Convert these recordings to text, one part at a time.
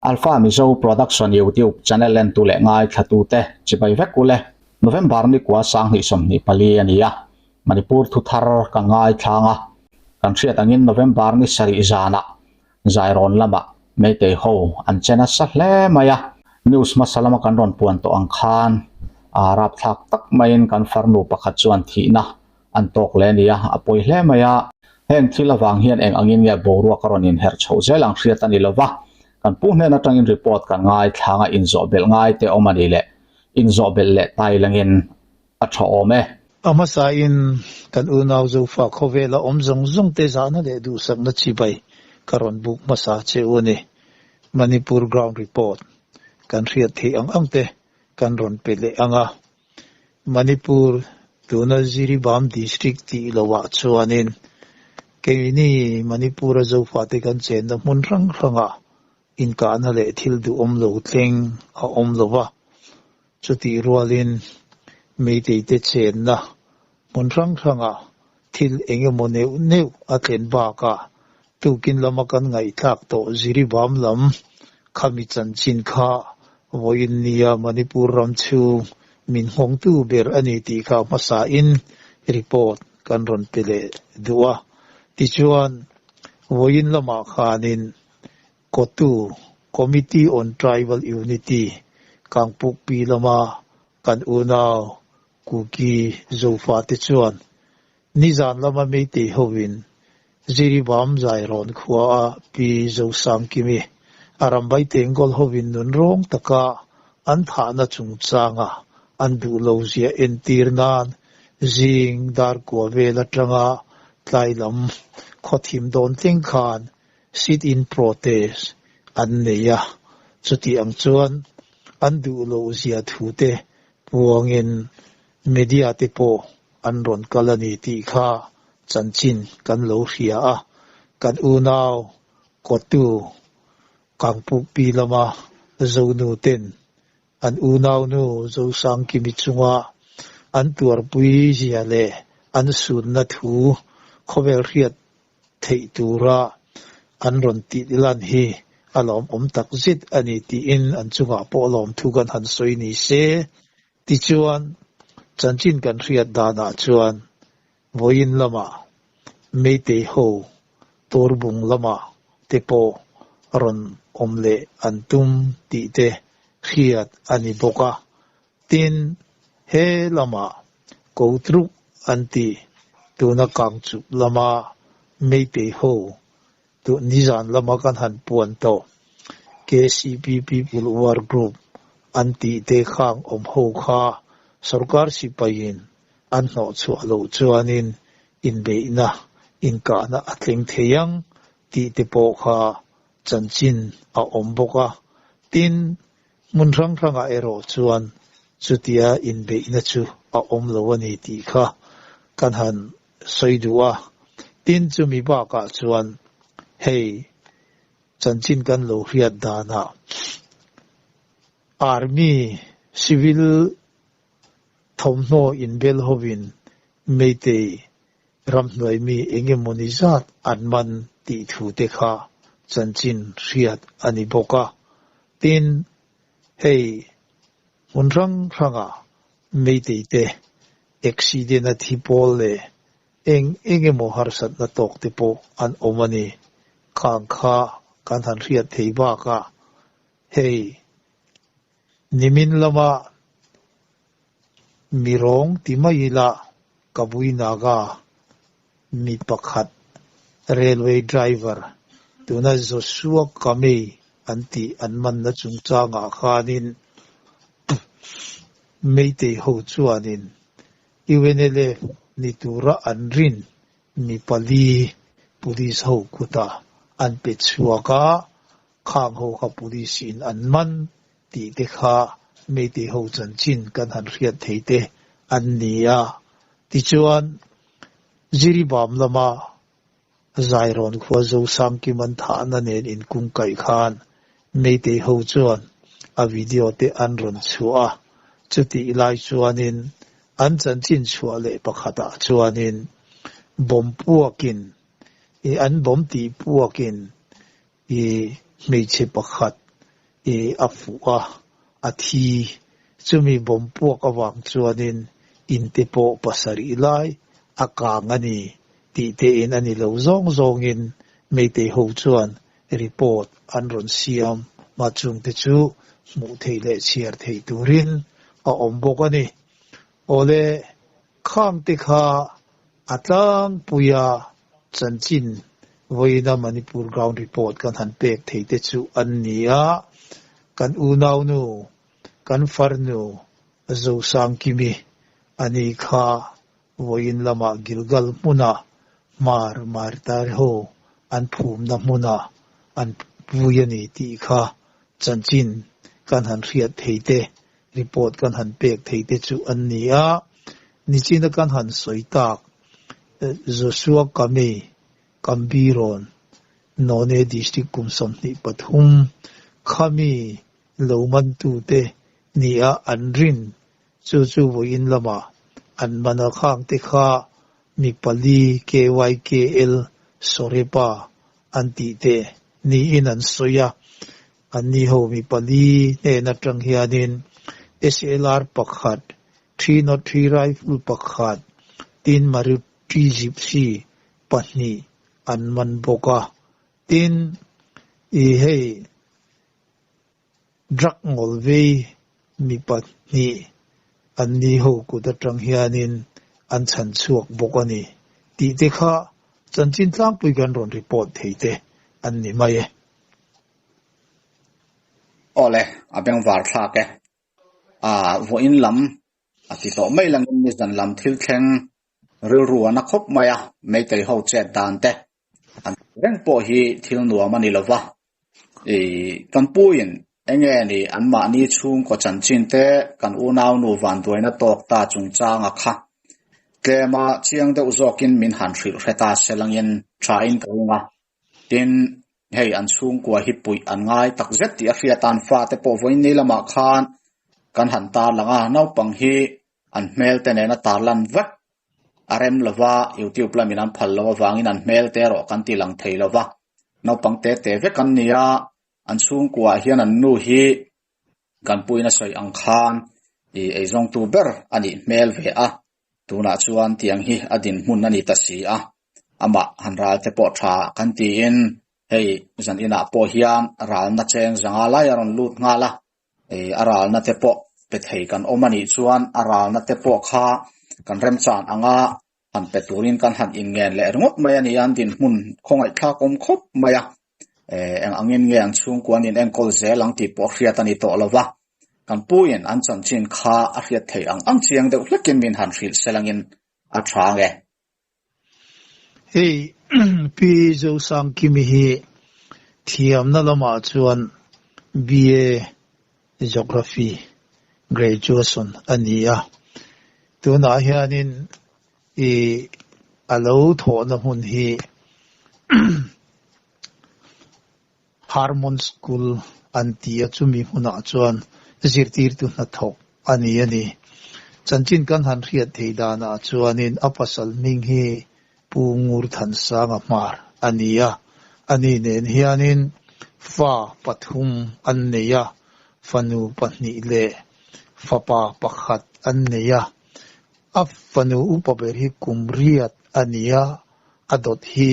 Alpha Mizo Production YouTube channel entu leh ngaithlatute chibai vek ule. November ni kua 2024 a ni a, Manipur thu thar ka ngaithlang a. Kan hriat angin November ni sarih zanah Zairawn lamah Meitei ho an che nasa hle mai a. News hmasa lama kan rawn puan tawh ang khan rapthlak tak maiin kan farnu pakhat chuan thihna an tawk leh a ni a, a pawi hle mai a. Heng thil avang hian eng angin nge boruak a rawn inherh chhoh zel ang hriat a ni lo va, kan pu hnen atangin report kan ngaithlang a, inzawh belh ngai te awm a ni leh inzawh belh leh tai langin a tha awm e. A hmasain kan unau Zofa khawvela awm zawng zawng te zahna leh duhsakna chibai ka rawn buk hmasa che u a ni. Manipur Ground Report kan hriat theih ang ang te kan rawn pe leh ang a. Manipur tuna Jiribam District tih lohah chuanin keini Manipur-a Zofate kan chenna hmun hrang hrangah inkahna leh thil duhawm lo thleng a awm lo va, chutih rualin Meiteite chenna hmun hrang hrangah thil eng emaw neuh neuh a thlen bakah tukin lama kan ngaihthlak tawh Jiribam lam khami chanchin kha vawiin nia Manipur ram chhung min nghawngtu ber a ni tih kha hmasain report kan rawn pe leh duh a. Tichuan, vawiin lamah khanin Kotu Committee on Tribal Unity Kangpukpi lama kan unau Kuki Zofate chuan nizan lama Meitei hovin Jiribam Zairawn khuaa Pi Zosangkimi a rambai Tengkawl hovin nun rawng taka an thahna chungchanga an duh lo zia entir nan zing dar kua vel atanga tlai lam khawthim dawn thleng khan sit-in protest an nei a, chuti ang chuan an duh loh zia thu te puangin media te pawh an rawn kal a ni tih kha chanchin kan lo hria a, kan unau kawtu Kangpukpi lama Zonu ten an unaunu Zosangkimi chunga an tuarpui zia leh an sunna thu khawvel hriat theih tura an rawn tih lan hi a lawmawm tak zet a ni tiin an chungah pawh lawmthu kan han sawi ni se. Tichuan, chanchin kan hriat danah chuan vawiin lamah Meitei ho Turbung lamah te pawh rawn awm leh an tum tih te hriat a ni bawk a. Tin, he lamah Kotruk an ti, tuna Kangchup lama Meitei ho tu nizan lama kan han puan tawh KCP People War Group an tih te khang awm ho kha sorkar sipaiin an hnawh chhuah loh chuanin inbeihna, inkahna a thleng thei ang tih te pawh kha chanchin a awm bawk a. Tin, hmun hrang hrangah erawh chuan chutia inbeihna chu a awm lo a ni tih kha kan han sawi duh a. Tin, chumi bakah chuan hei chanchin kan lo hriat danah Army civil thawmhnaw inbel hovin Meitei ramhnuai mi eng emawni zat an man tih thu te kha chanchin hriat a ni bawk a. Tin, hei hmun hrang hranga Meitei te accident a thi pawl leh eng eng emaw harsatna tawk te pawh an awm a ni. Khang kha kan han hriat thei bakah hei Nimin lama mi rawng ti mai ila Kabui Naga mi pakhat railway driver tuna Joshua Kamei an tih an manna chungchangah khanin Meitei ho chuanin UNLF ni tura an rin mi pali police ho kutah an pe chhuak a, Khang ho kha police in an man tih te kha Meitei ho chanchin kan han hriat thei te an ni a. Tichuan, Jiribam lama Zairawn khua Zosangkim an thahna nen inkungkaih khan Meitei ho chuan a video te an rawn chhuah a. Chutih lai chuanin an chanchin chhuah leh pakhatah chuanin bomb puakin i an bomb tih puakin I hmeichhe pakhat I a fuh a, a thi. Chumi bomb puak avang chuanin in te pawh pasarih lai a kang a ni tih tein a ni lo zawng zawngin Meitei ho chuan report an rawn siam a, chungte chu hmuh theih leh chhiar theih turin a awm bawk a ni. Awle, khangte kha a tlangpuia chanchin vawiina Manipur Ground Report kan han pek thei te chu an ni a, kan unaunu, kan farnu Zosangkimi a ni kha vawiin lamah Gilgal hmuna Hmar Martar ho an phumna hmuna an vui a ni tih kha chanchin kan han hriat thei te, report kan han pek thei te chu an ni a. Nichina kan han sawi tak Joshua Kame Kambirawn, None District kum 23 khami lo mantute nia an rin chu chu vawiin lamah an man a khangte kha mi pali KYKL Sorepa an tih te niin an sawi a. Anni ho mi pali hnen atang hianin SLR pakhat, 303 rifle pakhat, tin Maruti Gypsy pahnih an man bawk a. Tin, i hei drug ngawlvei mi pahnih anni ho kut atang hianin an chhan chhuak bawk a ni tih te kha chanchin tlangpui kan rawn report thei te an ni mai e. Awle, a bengvar thlak e. A vawiin lam a ti tawh mai langin nizan lam thil thleng rilru a na khawp mai a, Meitei ho chet dan te an reng pawh hi thil nuam a ni lova. I kan puiin enge ni anmahni chhungkaw chanchin te kan unaunu vanduaina tawk ta chungchanga kha tlema chiang deuh zawkin min han hrilh hre ta se langin thain ka ring a. Tin, hei an chhungkua hi puih an ngai tak zet tih a hriat a, an fate pawh vawiin ni lamah khan kan han tarlang a, naupang hi an hmel te nena tarlan vek a rem lo va, YouTube lamin an phal loh avangin an hmel te erawh kan ti lang thei lo va, naupang te te vek an ni a, an chhungkuaah hian an nu hi kan puiin a sawi ang khan ih eizawngtu ber a nih hmel ve a, tunah chuan tiang hi a dinhmun a ni ta si a, amah han ral te pawh tha kan tiin hei zan inah pawh hian ralna cheng zanga lai a rawn lut nghal a. Ih a ralna te pawh pe thei kan awm a nih chuan a ralna te pawh kha kan remchan anga han pe turin kan han inngen leh ringawt mai a ni a, an dinhmun khawngaihthlak awm khawp mai a. Eh eng angin nge an chhungkua an inenkawl zel ang tih pawh hriat a ni tawh lo va, kan puiin an chanchin kha a hriat theih ang ang chiang deuh hlekin min han hrilh sel angin a tha ang e. Hei Pi Zosangkimi hi thiamna lamah chuan BA Geography graduation a ni a, tunah hianin i a lo thawhna hmun hi Harmon School an ti a, chumi hmunah chuan zirtirtu hnathawk a ni a ni. Chanchin kan han hriat thei danah chuanin a pasal hming hi Pu Ngurthansanga Hmar a ni a, ani nen hianin fa pathum an nei a, fanu pahnih leh fapa pakhat an nei a. A fanu upa ber hi kum riat a ni a, a dawt hi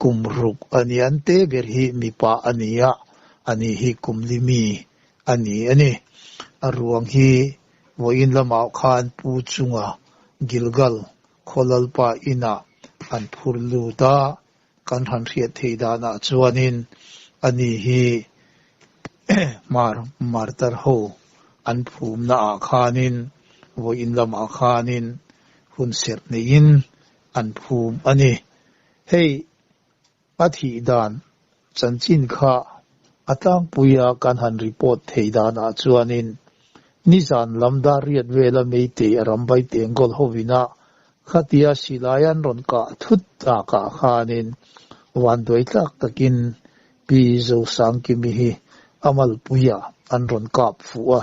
kum ruk a ni. An te ber hi mipa a ni a, ani hi kum li mi a ni a ni. A ruang hi vawiin lamah khan Pu Chunga Gilgal khaw Lalpa inah an phur lut a, kan han hriat theih danah chuanin ani hi Hmar Martar ho an phumna ah khanin vawiin lamah khanin hun serh neiin an phum a ni. Hei a thih dan chanchin kha a tlangpuia kan han report theih danah chuanin nizan lam dar riat vela Meitei a rambai tengkawl hovina khatia silai an rawn kah thut takah khanin vanduai tlak takin Pi Zosangkimi hi a malpuiah an rawn kap fuh a.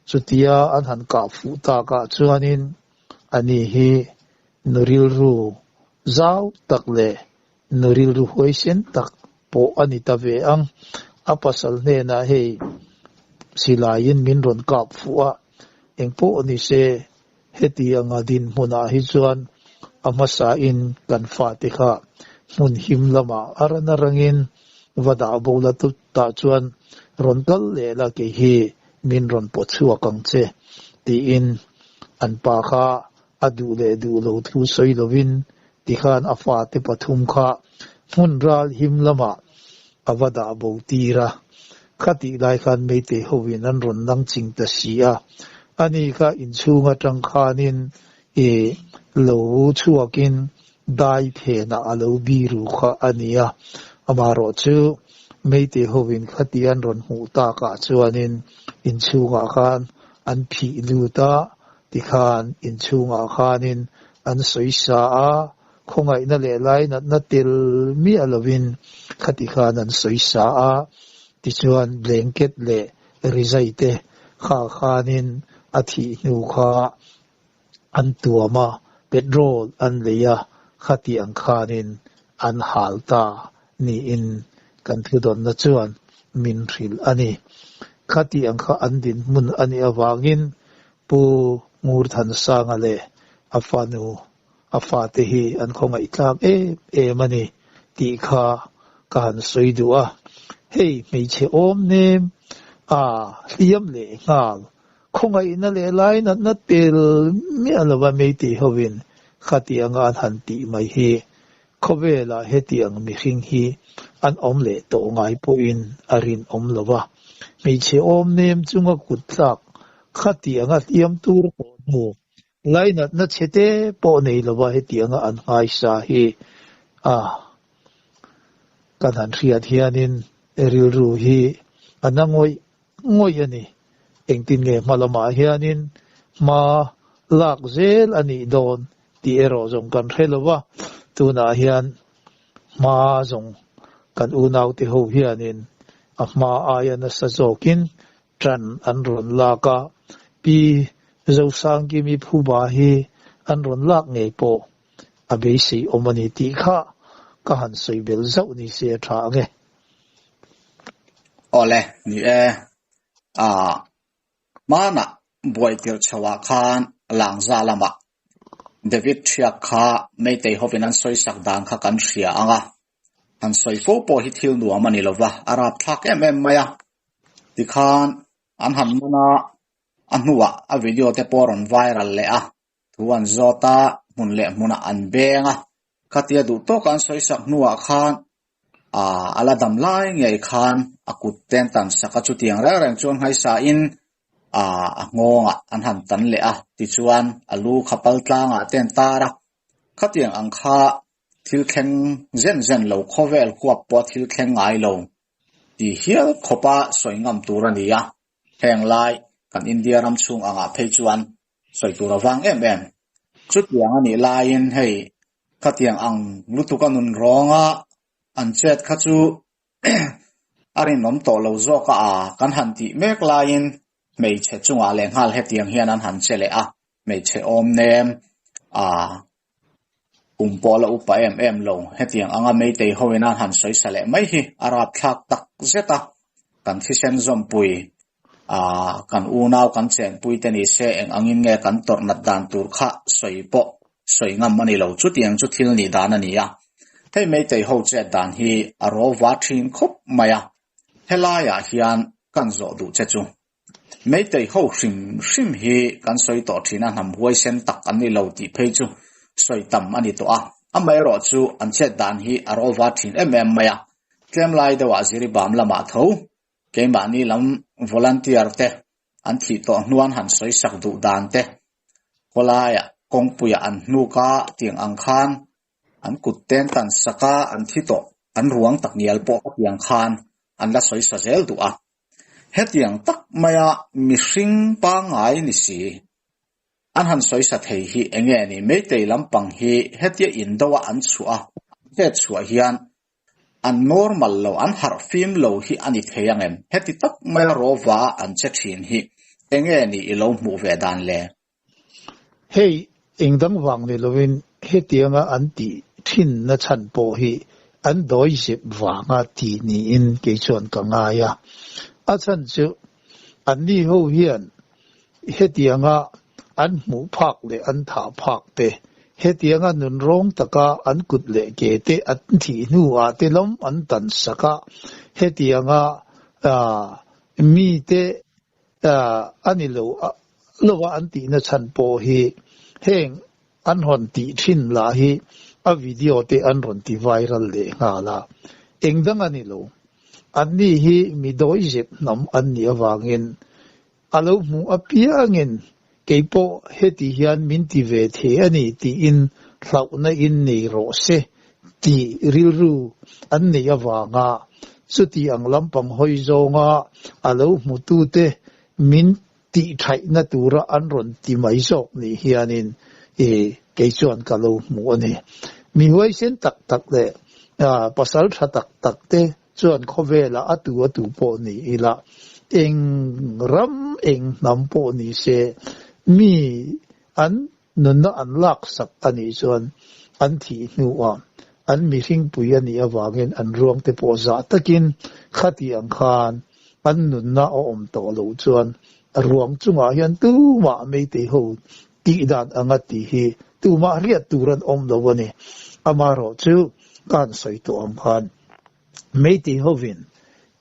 Chutia an han kah fuh takah chuanin ani hi nu rilru zau tak leh nu rilru huaisen tak pawh a ni ta ve ang. A pasal hnenah hei. Silaiin min rawn kap fuh a, engpawh ni se heti anga dinhmunah hi chuan a hmasain kan fate kha hmun him lamah a ran arangin va dah bo la tah chuan rawn kal leh la kei hi min rawn pawt chhuak ang che tiin an pa kha a duh leh duh lo thu sawi lovin tikhan a fate pathum kha hmun ral him lamah a va dah bo tir a. Khatih lai khan Meitei hovin an rawn nang ching ta si a, ani kha inchhung atang khanin i lo chhuakin dai phenah a lo biru kha a ni a. Amaherawh chu Meitei hovin khati an rawn hmuh takah chuanin inchhungah khan an phih lut a, Tikhan inchhungah khanin an sawi sa a, khawngaihna leh lainatna tel miah lovin khati khan an sawi sa a, tichuan blanket leh rizai te kha khanin a thih hnu kha an tuam a, petrol an lei a, khati ang khanin an hal ta niin kan thudawnna chuan min hrilh a ni. Khati ang kha an dinhmun a nih avangin Pu Ngurthansanga leh a fanu, a fate hi an khawngaihthlak em em a ni tih kha ka han sawi duh a. Hei hmeichhe awm nem a hliam leh nghal, khawngaihna leh lainatna tel miah lova Meitei hovin khatianga an han tih mai hi Khawvelah hetiang mihring hi an awm leh tawh ngai pawhin a rinawm lo va, hmeichhe awm nem chunga kut tlak khatianga hliam tur tawh hnu lainatna chhete pawh nei lova hetianga an nghaisa hi a kan han hriat hianin rilru hi a na ngawih ngawih a ni. Engtin nge hma lamah hianin hma lak zel a nih dawn tih erawh zawng kan hre lo va, tunah hian hma zawng kan unaute ho hianin a hma aia nasa zawkin ṭan an rawn lak a, Pi Zosangkimi Phuba hi an rawn lak ngei pawh a beisei awm a ni tih kha ka han sawi bel zauh ni se a ṭha ang e. Awle, ni e. Aa, Hmanah buai tirh chhoah khan Langza lamah David Thiak kha Meitei hovin an sawisak dan kha kan hria ang a, han sawi fo pawh hi thil nuam a ni lova, a rapthlak em em mai a. Tikhan an han man a, a hnuah a video te pawh a rawn viral leh a, thu an zawt a, hmun leh hmunah an beng a, khatia duh tawka an sawisak hnuah khan Aaa a la dam lai ngei khan a kut te an tan sak a, chutiang reng reng chuan nghaisa in aaa a nghawngah an han tan leh a, tichuan a lu kha pal tlangah te an tar a, khatiang ang kha thil thleng zen zen lo khawvel huap pawh thil thleng ngai lo tih hial khawpa sawi ngam tur a ni a, heng lai kan India ram chhung angah phei chuan sawi tur a vang em em. Chutiang a nih laiin hei khatiang ang lutuk a nun rawnga an chet kha chu a rinawm tawh lo zawk a a kan han tih mek laiin hmeichhe chungah leh nghal hetiang hian an han che leh a, hmeichhe awm nem a Kum pawh la upa em em lo, hetiang anga Meitei hoin an han sawi sa leh mai hi a rapthlak tak zet a, kan thisen zawmpui ah kan unau kan chenpui te ni se eng angin nge kan tawrh nat dan tur kha sawi pawh sawi ngam a ni lo, chutiang chu thil nih dan a ni a. Hei Meitei ho chet dan hi a rawva thin khawp mai a, helaiah hian kan zawh duh che chu. Meitei ho hrim hrim hi kan sawi tawh thin a, hnam huaisen tak an ni lo tih phei chu sawi tam a ni tawh a. Amaherawh chu an chet dan hi a rawva thin em em mai a, tlem lai deuhah Ziribam lamah tho keimahni lam volunteer te an thih tawh hnuan han sawi sak duh dan te, khawlaiah kawngpuiah an hnuk a tiang ang khan an kut ten tan sak a, an thi tawh an ruang tak ngial pawh ka tiang khan an la sawi sa zel duh a. Hetiang tak maia mihring pangngai ni si, an han sawisa thei hi enge ni? Meitei lampang hi hetia indo a an chhuah a, an chet chhuah hian an normal lo, an harh fim lo hi a ni thei ang em? Heti tak maia rawva an che thin hi enge ni i lo hmuh ve dan le? Hei engdang vang ni lovin hetianga an tih thinna chhan pawh hi an dawizep vanga ti niin kei chuan ka ngai a. A chhan chu Anni ho hian hetianga an hmuh phak leh an thah phak te, hetianga nunrawng taka an kut leh ke te an thih hnuah te lam an tan sak a, hetianga mite a ni lo lova an tihna chhan pawh hi heng an rawn tih thin lah hi a video te an rawn ti viral leh nghal a, eng dang a ni lo. Anni hi mi dawihzep hnam an nih avangin a lo hmuh apiangin kei pawh heti hian min ti ve thei a ni tiin hlauhna in nei rawh se tih rilru an neih avanga chuti ang lampang hawi zawnga a lo hmutute min tihthaihna tura an rawn ti mai zawk nih hianin i kei chuan ka lo hmu a ni. Mi huaisen tak tak leh pasal tha tak tak te chuan khawvelah a tu a tu pawh ni ila, eng ram eng hnam pawh ni se mi an Nunna an laksak a nih chuan an thih hnuah an mihringpui a nih avangin an ruangte pawh zah takin khati ang khan an nunna a awm tawh loh chuan a ruang chungah hian tumah Meitei ho tih dan anga tih hi tumah hriat tur an awm lo a ni. Amaherawhchu ka han sawi tawh ang khan Meitei hovin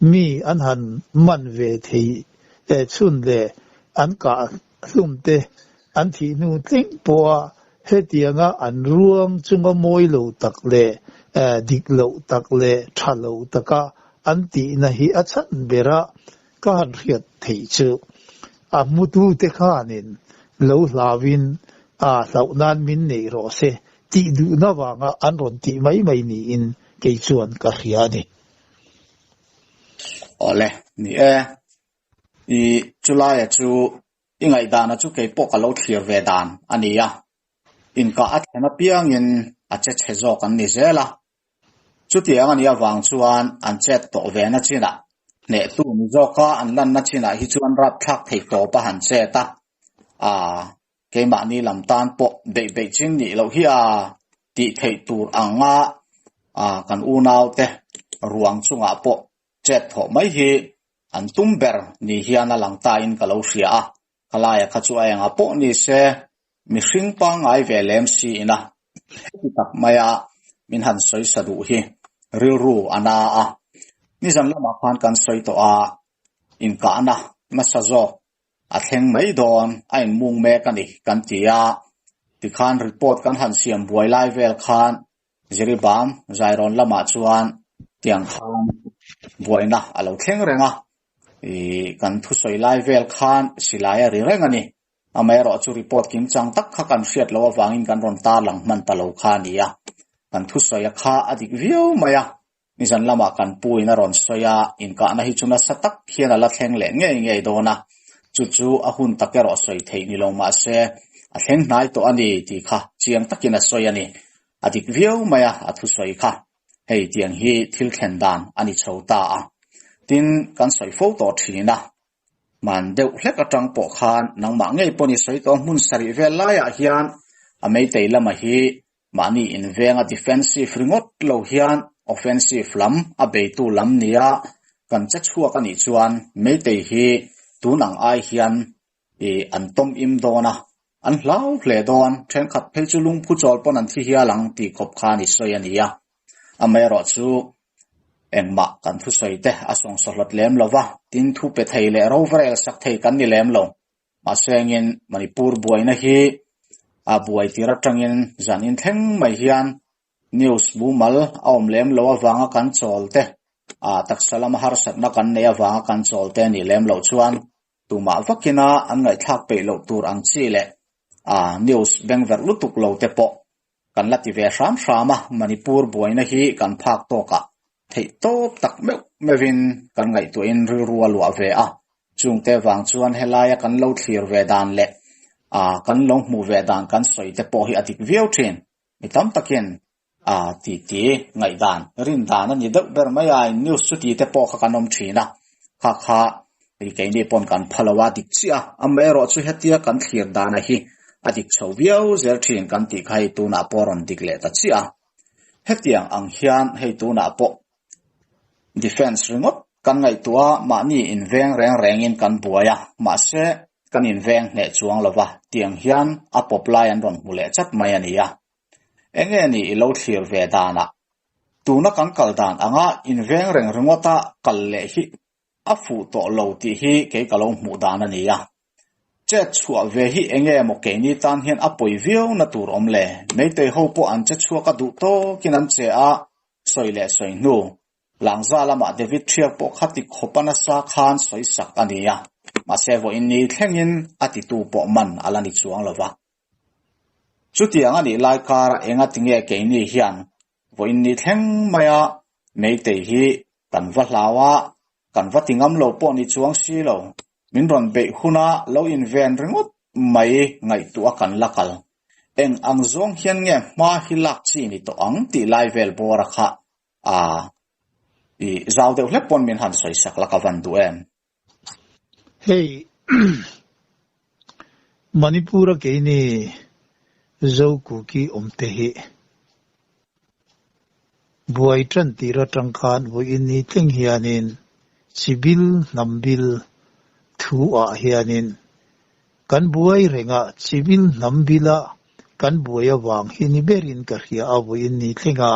mi an han man ve thei chhun leh an kah hlum te an thih hnu tling pawha hetianga an ruang chunga mawi lo tak leh dik loh tak leh tha lo taka an tihna hi a chhan bera ka han hriat theih chu a hmutute khanin lo hlauin a hlauh nan min neih rawh se tih duhna vanga an rawn tih mai mai niin kei chuan ka hria a ni. Awle, ni e. I chulaia chu i ngaihdana chu kei pawh ka lo thlir ve dan a ni a. Inkah a thlen apiangin a che chhe zawk an ni zel a. Chutiang a nih avang chuan an chet tawh ve na chinah hnehtu ni zawka an lanna chinah hi chuan rapthlak thei tawp a han chet a. Aa, keimahni lam tan pawh beih beih ching nih loh hi a tih theih tur anga kan unaute ruang chungah pawh chet thawh mai hi an tum ber ni hian a lang tain ka lo hria a, khalaia kha chu a engah pawh ni se mihring pangngai ve lem siin a heti tak maia min han sawi sa duh hi rilru a na a. Nizan lamah khan kan sawi tawh a, inkahna nasa zawk a thleng mai dawn a inmung mek a ni kan ti a, tikhan report kan han siam buai lai vel khan Jiribam Zairawn lamah chuan tiang khan buaina a lo thleng reng a, ih kan thusawi lai vel khan silai a ri reng a ni. Amaherawh chu report kimchang tak kha kan hriat loh avangin kan rawn tarlang hman ta lo kha a ni a, kan thusawi a kha a dik viau mai a. Nizan lamah kan pu in a rawn sawi a, inkahna hi chu nasa tak hian a la thleng leh ngei ngei dawn a, chu chu a hun tak erawh sawi theih ni lo mah se a thleng hnai tawh a ni tih kha chiang takin a sawi a ni. A dik viau mai a, a thusawi kha. Hei tiang hi thil thlen dan a ni chho ta a. Tin, kan sawi fo tawh thin a, hman deuh hlek atang pawh khan nangmah ngei pawh ni sawi tawh hmun sarih vel laiah hian a meitei lama hi Mahni invenga defensive ringawt lo hian offensive lam a beitu lam nia kan che chhuak a nih chuan Meitei hi tun ang ai hian i an tawm im dawn a, an hlau hle dawn, thenkhat phei chu lungphu chawl pawn an thi hial ang tih khawp khan i sawi a ni a. Amaherawh chu engmah kan thusawi te a sawngsawhlawt lem lo va, tin thu pe thei leh rovarel sak thei kan ni lem lo. Mahse engin Manipur buaina hi a buai tir atangin zan in thleng mai hian news mumal a awm lem lo avanga kan chawl te, a taksa lama harsatna kan neih avanga kan chawl te a nih lem loh chuan tumah vakina an ngaihthlak peih loh tur ang chi leh a news bengverh lutuk lo te pawh Kan la ti ve hram hram a, Manipur buaina hi kan phak tawkah theih tawp tak meuh meuhin kan ngaihtuahin rilru a luah ve a, chungte vang chuan helaia kan lo thlir ve dan leh kan lo hmuh ve dan kan sawi te pawh hi a dik viau thin. Mi tam takin a titi ngaihdan rin dan a ni deuh ber mai a, news chuti te pawh kha kan awm thin a, kha kha Hei keini pawn kan pha lo a dik chiah a, amaherawh chu hetia kan thlir dana hi a dik chho viau zel thin kan tih kha hei tunah pawh a rawn dik leh ta chiah a. Hetiang ang hian hei tunah pawh defence ringawt Kan ngaihtuah a, mahni inveng reng rengin kan buai a, mahse kan inveng hneh chuang lo va, tiang hian a pawp lai an rawn hmu leh chat mai a ni a. Enge ni i lo thlir ve danah? Tuna kan kal dan anga inveng reng ringawta kal leh hi a fuh tawh lo tih hi kei ka lo hmuh dan a ni a. Chet chhuah ve hi enge maw keini tan hian a pawi viau na tur awm le? Meitei ho pawh an che chhuak a duh tawkin an che a, sawi leh sawi hnu. Langza lamah David Thiak pawh kha ti khawp a nasa khan sawi sak a ni a, mahse vawiin ni thlengin a titu pawh man a la ni chuang lo va. Chutiang a nih lai karah enga tinge keini hian vawiin ni thleng maia Meitei hi kan va hlau a, kan va ti ngam lo pawh ni chuang si lo. Min rawn beih huna lo inven ringawt mai ngaihtuah kan la kal. Eng ang zawng hian nge hma hi lak chi ni tawh ang tih lai vel bawr a kha a i zau deuh hlek pawn min han sawisak la ka van duh em? Hei Manipur a keini Zo Kuki awm te hi buai tan tir atang khan vawiin ni thleng hianin chibil hnam bil thu ah hianin kan buai reng a, chibil hnam bila kan buai avang hi ni berin ka hria a vawiin ni thlenga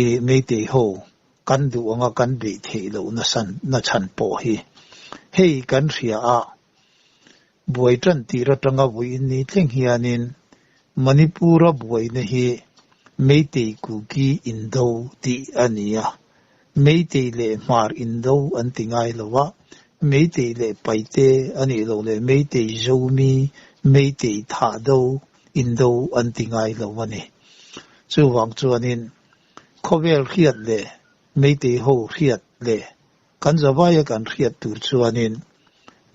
I Meitei ho kan duh anga kan beih theih loh na chhan pawh hi hei kan hria a, buai tan tir atanga vawiin ni thleng hianin Manipur-a buaina hi Meitei Kuki indo tih a ni a, Meitei leh Hmar indo an ti ngai lo a, Meitei leh Paite a nih loh leh Meitei Zomi, Meitei Thahdo indo an ti ngai lo a ni. Chuvang chuanin khawvel hriat leh Meitei ho hriat leh kan zavaia kan hriat tur chuanin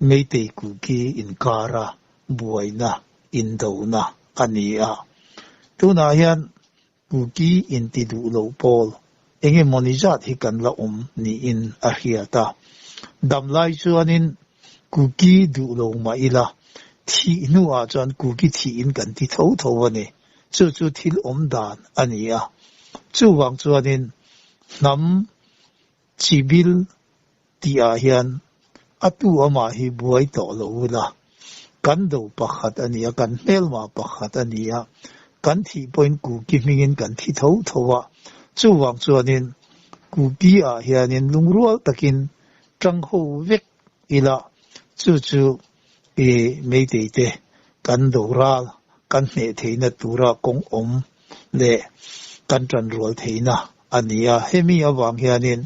Meitei Kuki inkara buaina indona a ni a. Tunah hian Kuki inti duh loh pawl engemawni zat hi kan la awm niin a hriat a. Dam lai chuanin Kuki duh lo mah ila, thih hnuah chuan Kuki thihin kan ti tho tho a ni. Chu chu thil awm dan a ni a. Chuvang chuanin hnam chibil tihah hian a tu amah hi buai tawh lo ula, kan do pakhat a ni a, kan hmelma pakhat a ni a, kan thih pawhin Kuki hmingin kan thi tho tho a. Chuvang chuanin Kuki-ah hianin lungrual takin tang ho vek ila, chu chu i Meitei te kan do ral kan hneh theihna tura kawng awm leh kan tanrual theihna a ni a. Hemi avang hianin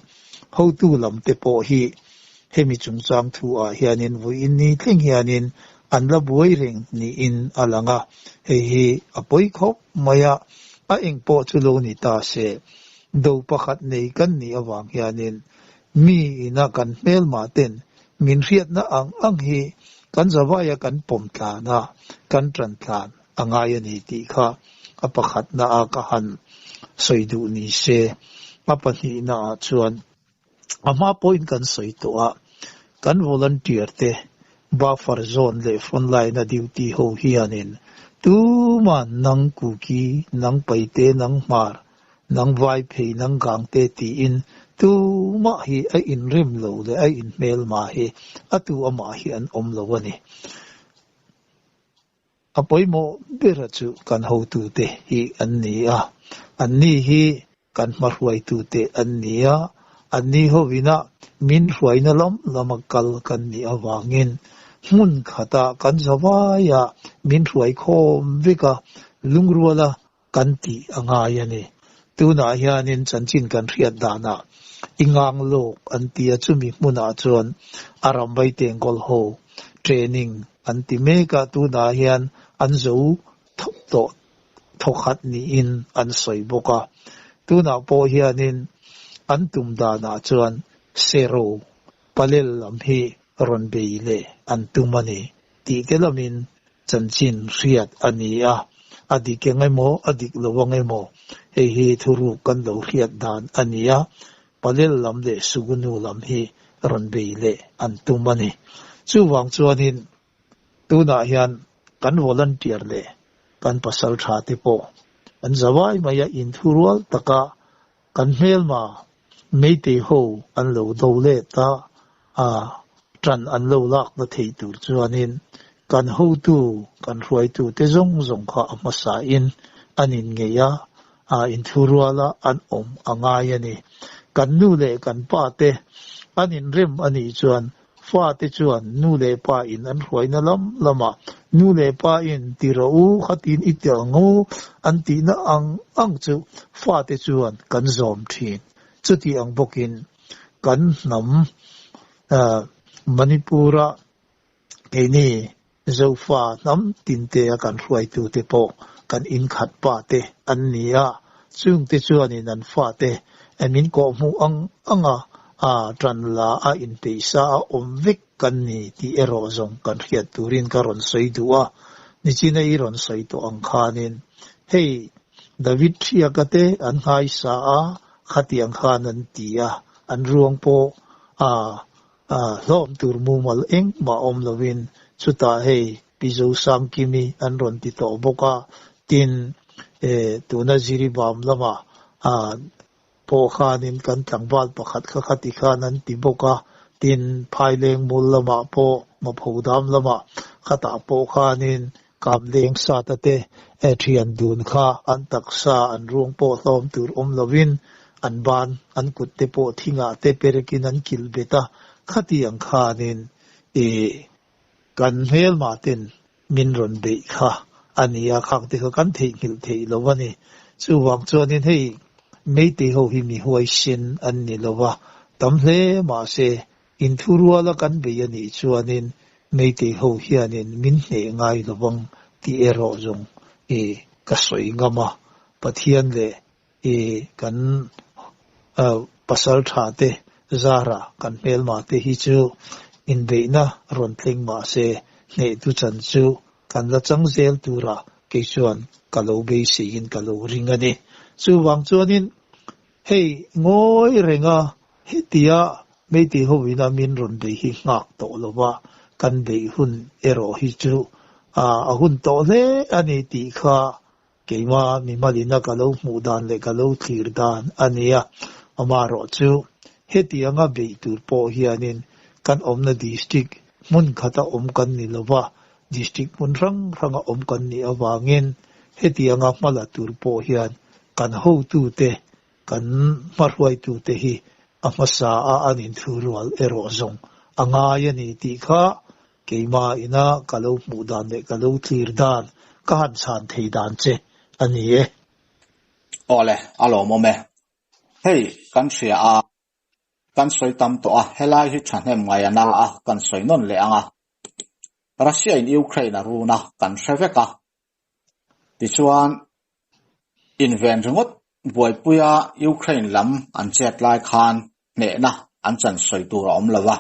hotu lam te pawh hi hemi chungchang thu ah hianin vawiin ni thleng hianin an la buai reng niin a lang a, hei hi a pawi khawp mai a, a eng pawh chu lo ni ta se do pakhat nei kan nih avang hianin Mi ina kan hmelmah ten min hriatna ang ang hi kan zavaia kan pawm tlan a, kan tan tlan a ngai a ni tih kha a pakhatna a ka han sawi duh ni se. A pahnihna ah chuan a hma pawhin kan sawi tawh a, kan volunteer te buffer zone leh front line a duty ho hianin tuman nang Kuki, nang Paite, nang Hmar Nang vai phei nang gang te tiin tumah hi a inrem lo leh a inhmelma hi a tu amah hi an awm lo a ni. A pawimawh bera chu kan hotute hi an ni a, anni hi kan hmahruaitute an ni a, anni hovina min hruaina lam lama kal kan nih avangin hmun khata kan zavaia min hruai khawm vek a, lungruala kan tih a ngai a ni. Tunah hianin chanchin kan hriat danah i ngang lawk an ti a, chumi hmunah chuan a ram vaitengkawl ho training an ti mek a, tunah hian an zo tawh thawkhat niin an sawi bawk a. Tunah pawh hianin an tum danah chuan Sero Palel lam hi rawn bei leh an tum a ni tih te lamin chanchin hriat a ni a, a dik eng emaw, a dik lo ang emaw, hei hi thuruk kan lo hriat dan a ni a, Palel lam leh Sugunu lam hi rawn bei leh an tum a ni. Chuvang chuanin tunah hian kan volunteer leh kan pasaltha te pawh an zavai mai a, inthurual taka kan hmelma. Meitei ho an lo do let a, a ṭan an lo lakna thei tur chuanin kan hotu, kan hruaitute zawng zawng kha a hmasain an inngeih a, a inthuruala an awm a ngai a ni. Kan nu leh kan pa te an inrem a nih chuan fate chuan nu leh pa in an hruaina lam lamah nu leh pa in ti rawh u khatin i ti ang u an tihna ang ang chu fate chuan kan zawm thin. Chuti ang bawkin kan hnam Manipur-a Keini Zofa hnam tinte a kan hruaitute pawh kan inkhat pa te an ni a, chungte chuanin an fate min kawhhmuh ang anga a tan la a inpeihsa a awm vek kan ni tih erawh zawng kan hriat turin ka rawn sawi duh a, nichina i rawn sawi tawh ang khanin hei David Thiaka te an nghaisa a, khatiang khan an ti a, an ruang pawh a Hlawm tur mumal engmah awm lovin chutah hei Pi Zosangkimi an rawn ti tawh bawk a, tin tuna Jiribam lamah pawh khanin kan tlangval pakhat kha khati khan an ti bawk a, tin Phailengmul lamah pawh Maphodam lamah khatah pawh khanin Kamleng Sata te thian dun kha an taksa an ruang pawh hlawm tur awm lovin an ban an kut te pawh thingah te perekin an kilh bet a, khatiang khanin i kan hmelmah ten min rawn beih kha a ni a, khang te kha kan theihnghilh theih lo a ni. Chuvang chuanin hei Meitei ho hi mi huaisen an ni lo va, tam hle mahse Inthuruala kan bei a nih chuanin Meitei ho hianin min hneh ngai lovang tih erawh zawng i ka sawi ngam a, Pathian leh i kan pasal tha te zara kan hmelma te hi chu inbeihna rawn thleng mahse hnehtu chan chu kan la chang zel tura kei chuan ka lo beiseiin ka lo ring a ni. Chuvang chuanin hei ngawi renga Hetia Meitei hovina min rawn bei hi nghak tawh lo va, kan beih hun erawh hi chu a hun tawh hle a ni tih kha keima mimalina ka lo hmuh dan leh ka lo thlir dan a nia. Amaherawh chu hetianga beih tur pawh hianin kan awmna district hmun khata awm kan ni lo va, district hmun hrang hranga awm kan nih avangin hetianga hmala tur pawh hian kan hotute Kan hmahruaitute hi a hmasa a an inthurual erawh zawng a ngai a ni tih kha keimah ina ka lo hmuh dan leh ka lo thlir dan ka han chhan thei dan che a ni e. Awle, a lawmawm e. Hei, kan hria a, kan sawi tam tawh a, helai hi thahnem ngai a na a, kan sawi nawn leh ang a. Russia in Ukraine a run a, kan hre vek a. Tichuan, inven ringawt buaipuia Ukraine lam an chet lai khan hnehna an chan sawi tur a awm lo a,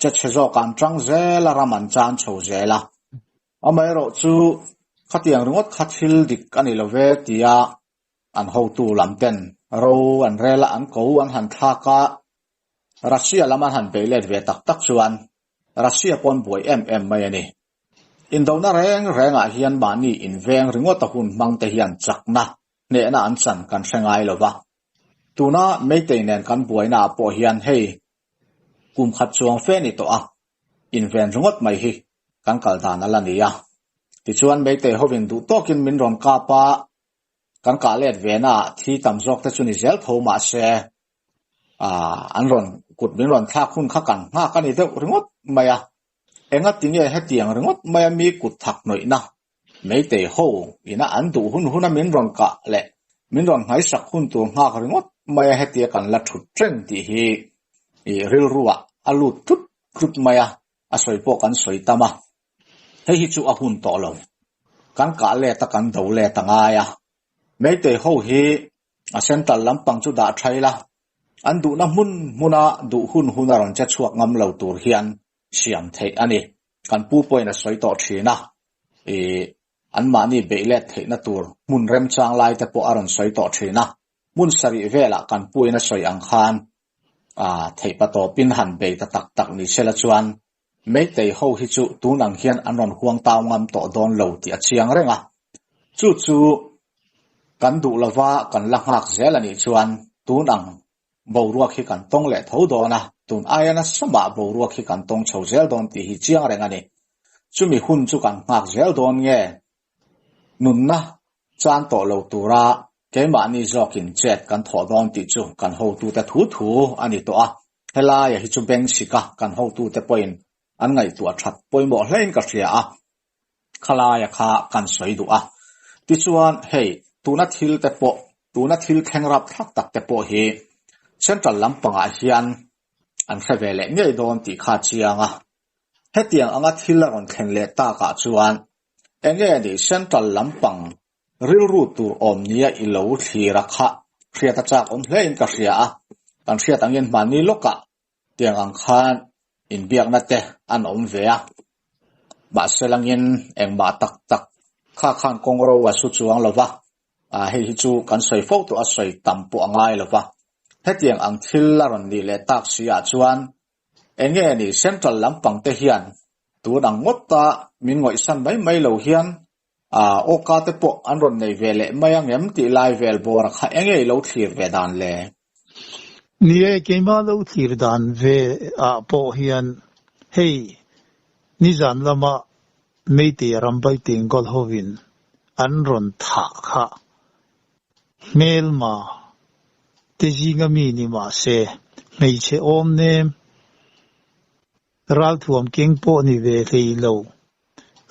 che chhe zawk an tang zel a, ram an chan chho zel a. Amaherawhchu, khatiang ringawt kha thil dik a ni lo ve tia an hotu lam ten ro an rel a, an ko an han thlak a, Russia lam an han beih let ve tak tak chuan Russia pawn buai em em mai a ni. Indona reng rengah hian mahni inveng ringawt a hun hmang te hian chakna, hnehna an chan kan hre ngai lo va. Tuna Meitei nen kan buaina ah pawh hian hei kum khat chuang fe ni tawh a, inven ringawt mai hi kan kal dan a la ni a. Tichuan Meitei hovin duh tawkin min rawn kap a, kan kah let ve na ah thi tam zawk te chu ni zel tho mahse an rawn kut min rawn thlak hun kha kan nghak a ni deuh ringawt mai a. Enga tinge hetiang ringawt maia mi kut thak hnawihna Meitei ho ina an duh hun huna min rawn kah leh min rawn nghaisak hun tur nghak ringawt maia hetia kan la thut reng tih hi i rilruah a lut tlut tlut mai a, a sawi pawh kan sawi tam a, hei hi chu a hun tawh lo. Kan kah let a kan do let a ngai a, Meitei ho hi a central lampang chu dah tha ila, an duhna hmun hmuna duh hun huna rawn che chhuak ngam lo tur hian siam theih a ni. Kan pu pawhin a sawi tawh thin a, ih anmahni beih let theihna tur hmun remchang lai te pawh a rawn sawi tawh thin a. Hmun sarih velah kan puin a sawi ang khan ah theihpa tawpin han bei ta tak tak ni sela chuan Meitei ho hi chu tun ang hian an rawn huang tau ngam tawh dawn lo tih a chiang reng a. Chu chu kan duh lova kan la nghak zel a nih chuan tun ang. Boruak hi kan tawng leh tho dawn a, tun aia nasa mah boruak hi kan tawng chho zel dawn tih hi chiang reng a ni. Chumi hun chu kan nghak zel dawn nge? Nunna chan tawh lo tura keimahni zawkin chet kan thawh dawn tih chu kan hotute thu thu a ni tawh a, helaia hi chu beng sika kan hotute pawhin an ngaihtuah that pawimawh hlein ka hria a, khalaia kha kan sawi duh a. Tichuan, hei, tuna thil te pawh, tuna thil thleng rapthlak tak te pawh hi Central lampangah hian an hre ve leh ngei dawn tih kha a chiang a. Hetiang anga thil a rawn thlen leh takah chuan enge ni Central lampang rilru tur awm nia i lo thlir a kha hriat a chak awm hlein ka hria a, kan hriat angin hmanni lawkah tiang ang khan inbiakna te an awm ve a, mahse langin engmah tak tak kha khan kawng ro a su chuang lo va, hei hi chu kan sawi fo tawh a sawi tam pawh a ngai lo va, hetiang ang thil a rawn nih leh tak si ah chuan enge ni central lampang te hian tun ang ngawta min ngawihsan mai mai lo hian Awka te pawh an rawn nei ve leh mai ang em tih lai vel bawra kha enge i lo thlir ve dan le? Ni e, keimah lo thlir dan ve ah pawh hian hei nizan lama Meitei Rambai Tengkawl hovin an rawn thah kha hmelma te zinga mi ni mah se hmeichhe awm nem Ralthuam keng pawh ni ve hlei lo.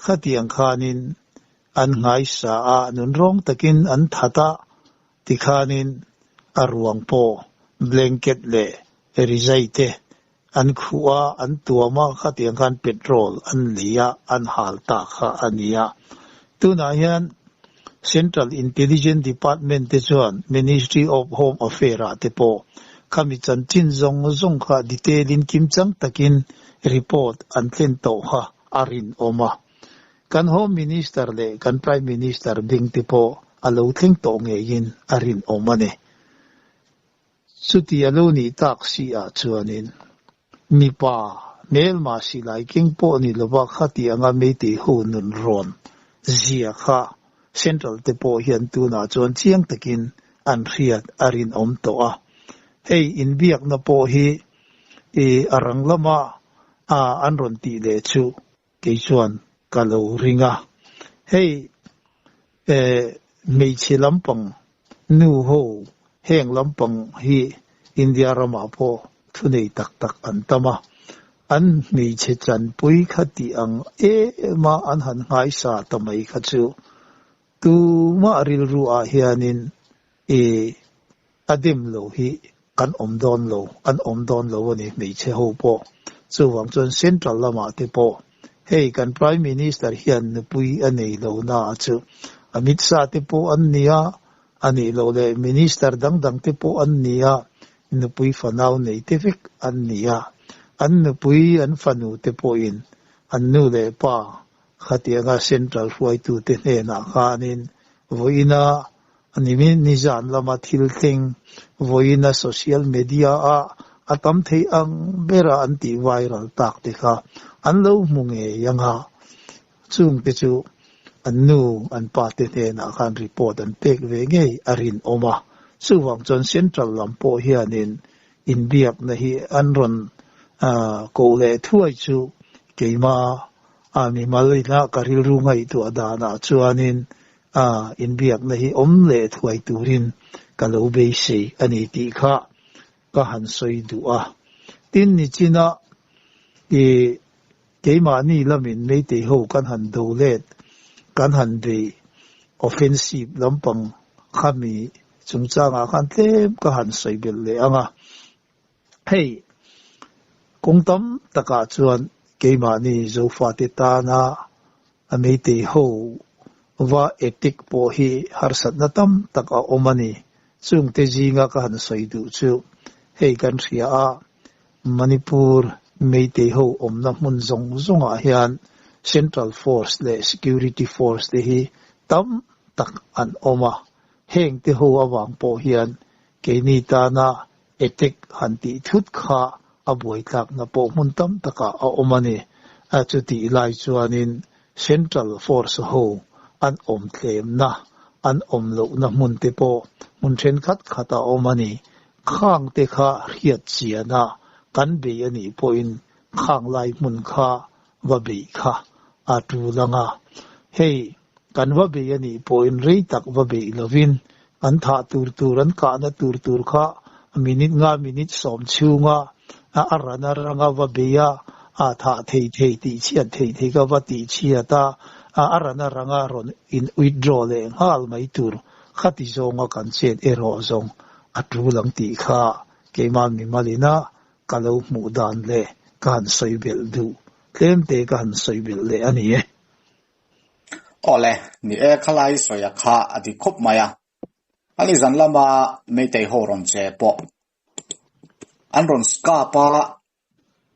Khatiang khanin an nghaisa a, nunrawng takin an that a, tikhanin a ruang pawh blanket leh rizai te an khuh a, an tuam a, khatiang khan petrol an lei a, an hal ta kha a ni a. Tunah hian Central Intelligence Department te chuan Ministry of Home Affair ah te pawh khami chanchin zawng zawng kha detail in kimchang takin report an thlen tawh kha a rinawm a. Kan Home Minister leh kan Prime Minister ding te pawh a lo thleng tawh ngeiin a rinawm a ni. Chuti a lo nih tak si ah chuanin mipa hmelma silai keng pawh ni lova khati anga Meitei ho nun rawn zia kha Central te pawh hian tunah chuan chiang takin an hriat a rinawm tawh a. Hei inbiakna pawh hi i a rang lama an rawn tih leh chu kei chuan ka lo ring a. Hei hmeichhe lampang nu ho heng lampang hi India ramah pawh thunei tak tak an tam a, an hmeichhe chanpui kha tih ang em a an han nghaisa ta mai kha chu tumah rilru ah hianin i A dim lo hi kan awm dawn lo, an awm dawn lo a ni hmeichhe ho pawh. Chuvang chuan Central lamah te pawh hei kan Prime Minister hian nupui a nei lo na a chu Amit Shah te pawh an ni a, a nih loh leh Minister dang dang te pawh an ni a, nupui fanau nei te vek an ni a. An nupui an fanu te pawhin an nu leh pa khatianga Central hruaitute hnenah khanin vawiina A nimin nizan lama thil thleng vawiina social media ah a tam thei ang bera an tih viral tak te kha an lo hmu ngei ang a, chung te chu an nu an pa te hnenah khan report an pek ve ngei a rinawm a. Chuvang chuan central lam pawh hianin inbiakna hi an rawn koh leh thuai chu keima a mimal ina ka rilru ngaihtuah danah chuanin A inbiakna hi awm leh thuai turin ka lo beisei a ni tih kha ka han sawi duh a. Tin, nichina i keimahni lamin Meitei ho kan han do let, kan han bei offensive lampang khami chungchangah khan tlem ka han sawi belh leh ang a. Hei, kawng tam takah chuan keimahni Zofate tana a Meitei ho va etik pawh hi harsatna tam tak a awm a ni. Chungte zinga ka han sawi duh chu hei kan hria a, Manipur Meitei ho awmna hmun zawng zawngah hian Central Force leh Security Force te hi tam tak an awm a, hengte ho avang pawh hian keini tana Attack han tih thut kha a buaitlakna pawh hmun tam takah a awm a ni. A chutih lai chuanin Central Force ho an awm tlemna, an awm lohna hmun te pawh hmun thenkhat khat a awm a ni. Khang te kha hriat chian a kan bei a nih pawhin khang lai hmun kha va beih kha a tul ang a. Hei, kan va bei a nih pawhin rei tak va beih lovin an thah tur tur, an kahna tur tur kha minute nga minute sawm chhunga a ran a ranga va bei a, a thah thei thei tih chhiat thei thei kha va tih chhiat a, a ran a ranga rawn in withdraw leh nghal mai tur khati zawnga kan chet erawh zawng a tul ang tih kha keimah mimalina ka lo hmuh dan leh ka han sawi belh duh tlem te ka han sawi belh leh a ni e. Awle, ni e khalai sawi a kha a dik khawp mai a. Ani zan lama Meitei ho rawn che pawh an rawn kap a,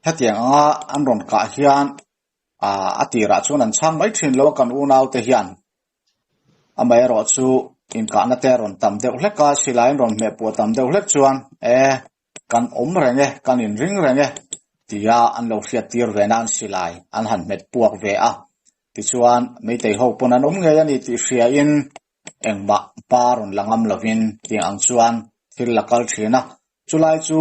hetiang anga an rawn kah hian a tirah chuan an chhang mai thin lo a kan unaute hian. Amaherawh chu inkahna te a rawn tam deuh hlek a, silai an rawn hmehpuah tam deuh hlek chuan e kan awm reng e, kan inring reng e tia an lo hriattir ve nan silai an han hmet puak ve a. Tichuan Meitei ho pawn an awm ngei a ni tih hriain engmah pa rawn la ngam lovin tiang ang chuan thil la kal thin a. Chulai chu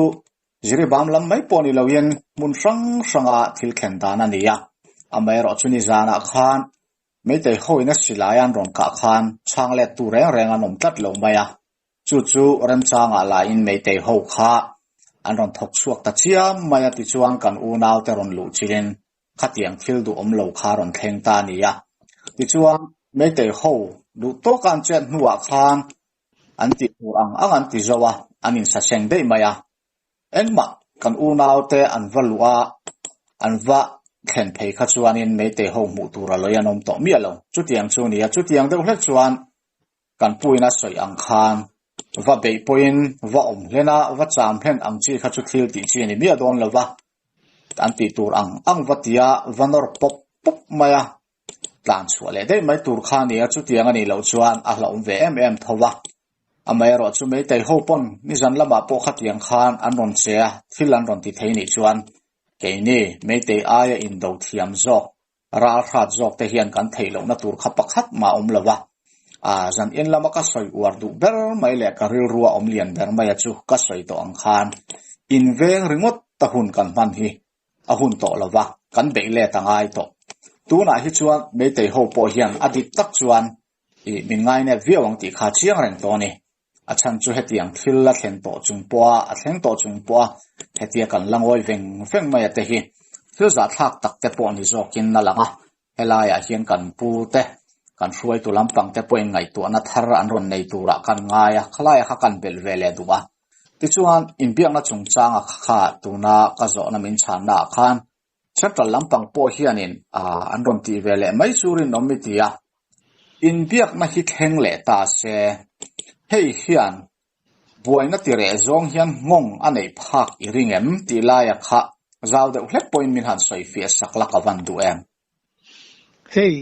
Jiribam lam mai pawh ni loin hmun hrang hranga thil thlen dan a ni a. Amaherawh chu nizanah khan Meitei hoin a silai an rawn kah khan chhang let tu reng reng an awm tlat lo mai a. Chu chu remchangah lahin Meitei ho kha an rawn thawk chhuak ta chiam mai a tichuan kan unaute rawn luh chilin khatiang thil duhawm lo kha rawn thleng ta a ni a. Tichuan Meitei ho duh tawka an chet hnuah khan an tih tur ang ang an ti zo a, an insaseng daih mai a. Engmah kan unaute an va luh a, an va thlen phei kha chuanin Meitei ho hmuh tur a lawi an awm tawh miah lo. Chutiang chu a ni a, chutiang deuh hlek chuan kan puin a sawi ang khan va beih pawhin va awm hlen a, va cham hlen ang chi kha chu thil tih chi a ni miah dawn lo va, an tih tur ang ang va tia va nawr pawp pawp mai a, tlan chhuah leh daih mai tur kha a ni a, chutiang a nih loh chuan a hlauhawm ve em em tho va. Amaherawh chu Meitei ho pawn nizan lamah pawh khatiang khan an rawn che a, thil an rawn ti thei nih chuan keini Meitei aia indo thiam zawk Ral hrat zawk te hian kan theih lohna tur kha pakhat mah awm lo va, a zan in lama ka sawi uar duh ber mai leh ka rilrua awm lian ber maia chu ka sawi tawh ang khan inveng ringawt ta hun kan hman hi a hun tawh lo va, kan beih let a ngai tawh. Tunah hi chuan Meitei ho pawh hian a dik tak chuan ih min ngainep viau ang tih kha chiang reng tawh a ni. A chhan chu hetiang thil la thlen tawh chung pawha a thleng tawh chung pawha hetia kan la ngawi veng veng mai a te hi thil zahthlak tak te pawh ni zawkin a lang a, helaiah hian kan pu te, kan hruaitu lampang te pawhin ngaihtuahna thar an rawn nei turah kan ngai a, khalaiah kha kan belh ve leh duh a. Tichuan, inbiakna chungchanga kha tuna ka zawhna min chhannaah khan Central lampang pawh hianin an rawn tih ve leh mai chu rinawm i ti a, inbiakna hi thleng leh ta se, hei hian buaina ti reh zawng hian nghawng a neih phak i ring em tih laia kha zau deuh hlek pawhin min han sawi fiah sak la ka van duh em? Hei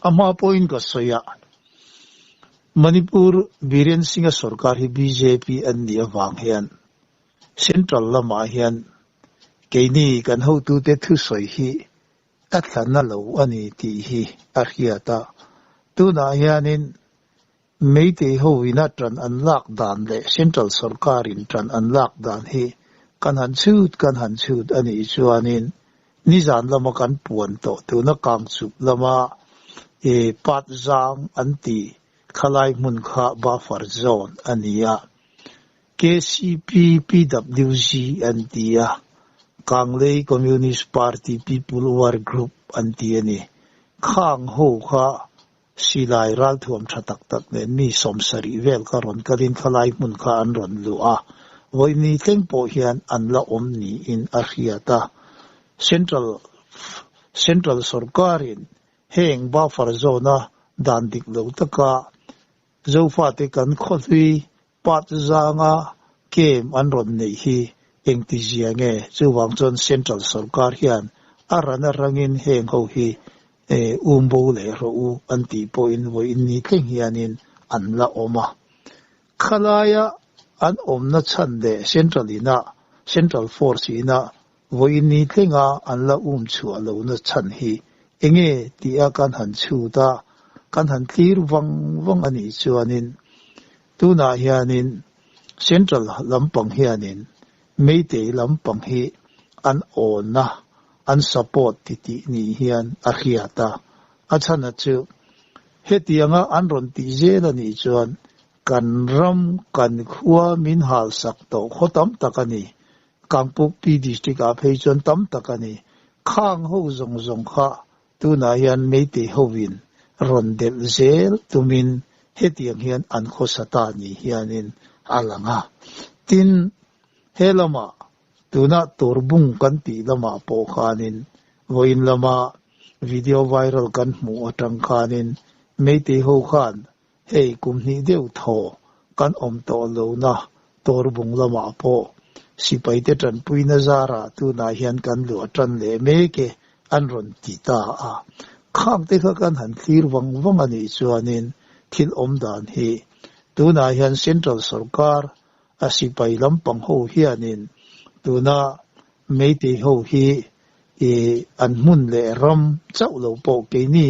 a hma pawhin ka sawi a, Manipur Biren Singh-a sorkar hi bjp an nih avang hian Central lamah hian keini kan hotute thusawi hi a tla na lo a ni tih hi a hriat a. Tunah hianin Meitei ho ina tan an lak dan leh Central sorkarin tan an lak dan hi kan han chhut kan han chhut a nih chuanin nizan lama kan puan tawh tuna Kangchup lama Pat zang an tih khalai hmun kha buffer zone a ni a. KCP PWG an ti a, Kanglei Communist Party People War Group an ti a ni. Khang ho kha silai ralthuam tha tak tak nen mi 70 vel kha rawn kalin khalai hmun kha an rawn luh a, vawini thleng pawh hian an la awm niin a hriat a. Central Central sorkarin heng buffer zone-a dan dik lo taka Zofate kan khawhlui Part zanga camp an rawn neih hi engti zia nge? Chuvang chuan Central sorkar hian a ran a rangin heng ho hi umbo leh rawh u an tih pawhin vawiin ni thleng hianin an la awm a. Khalaia an awmna chhan leh Central ina Central Force ina vawiin ni thlenga an la um chhuah lohna chhan hi enge tia kan han chhut a, kan han thlir vang vang a nih chuanin tunah hianin Central lampang hianin Meitei lampang hi an awn a, an support titih ni hian a hriat a. A chhana chu hetianga an rawn tih zel a nih chuan kan ram, kan khua min halsak tawh khaw tam tak a ni. Kangpukpi district ah phei chuan tam tak a ni. Khang ho zawng zawng kha Tunah hian Meitei hovin rawn delh zel tumin hetiang hian an khawsa ta ni hianin a lang a. Tin, he lamah tuna Torbung kan tih lamah pawh khanin vawiin lama video viral kan hmuh atang khanin Meitei ho khan Hei kum hnih deuh thaw kan awm tawh lohna Torbung lamah pawh sipaite tanpuina zarah tunah hian kan luah tan leh mek e an rawn ti ta a. Khangte kha kan han thlir vang vang a nih chuanin thil awm dan hi tunah hian Central sawrkar a sipai lampang ho hianin tuna Meitei ho hi i an hmun leh ram chauh lo pawh keini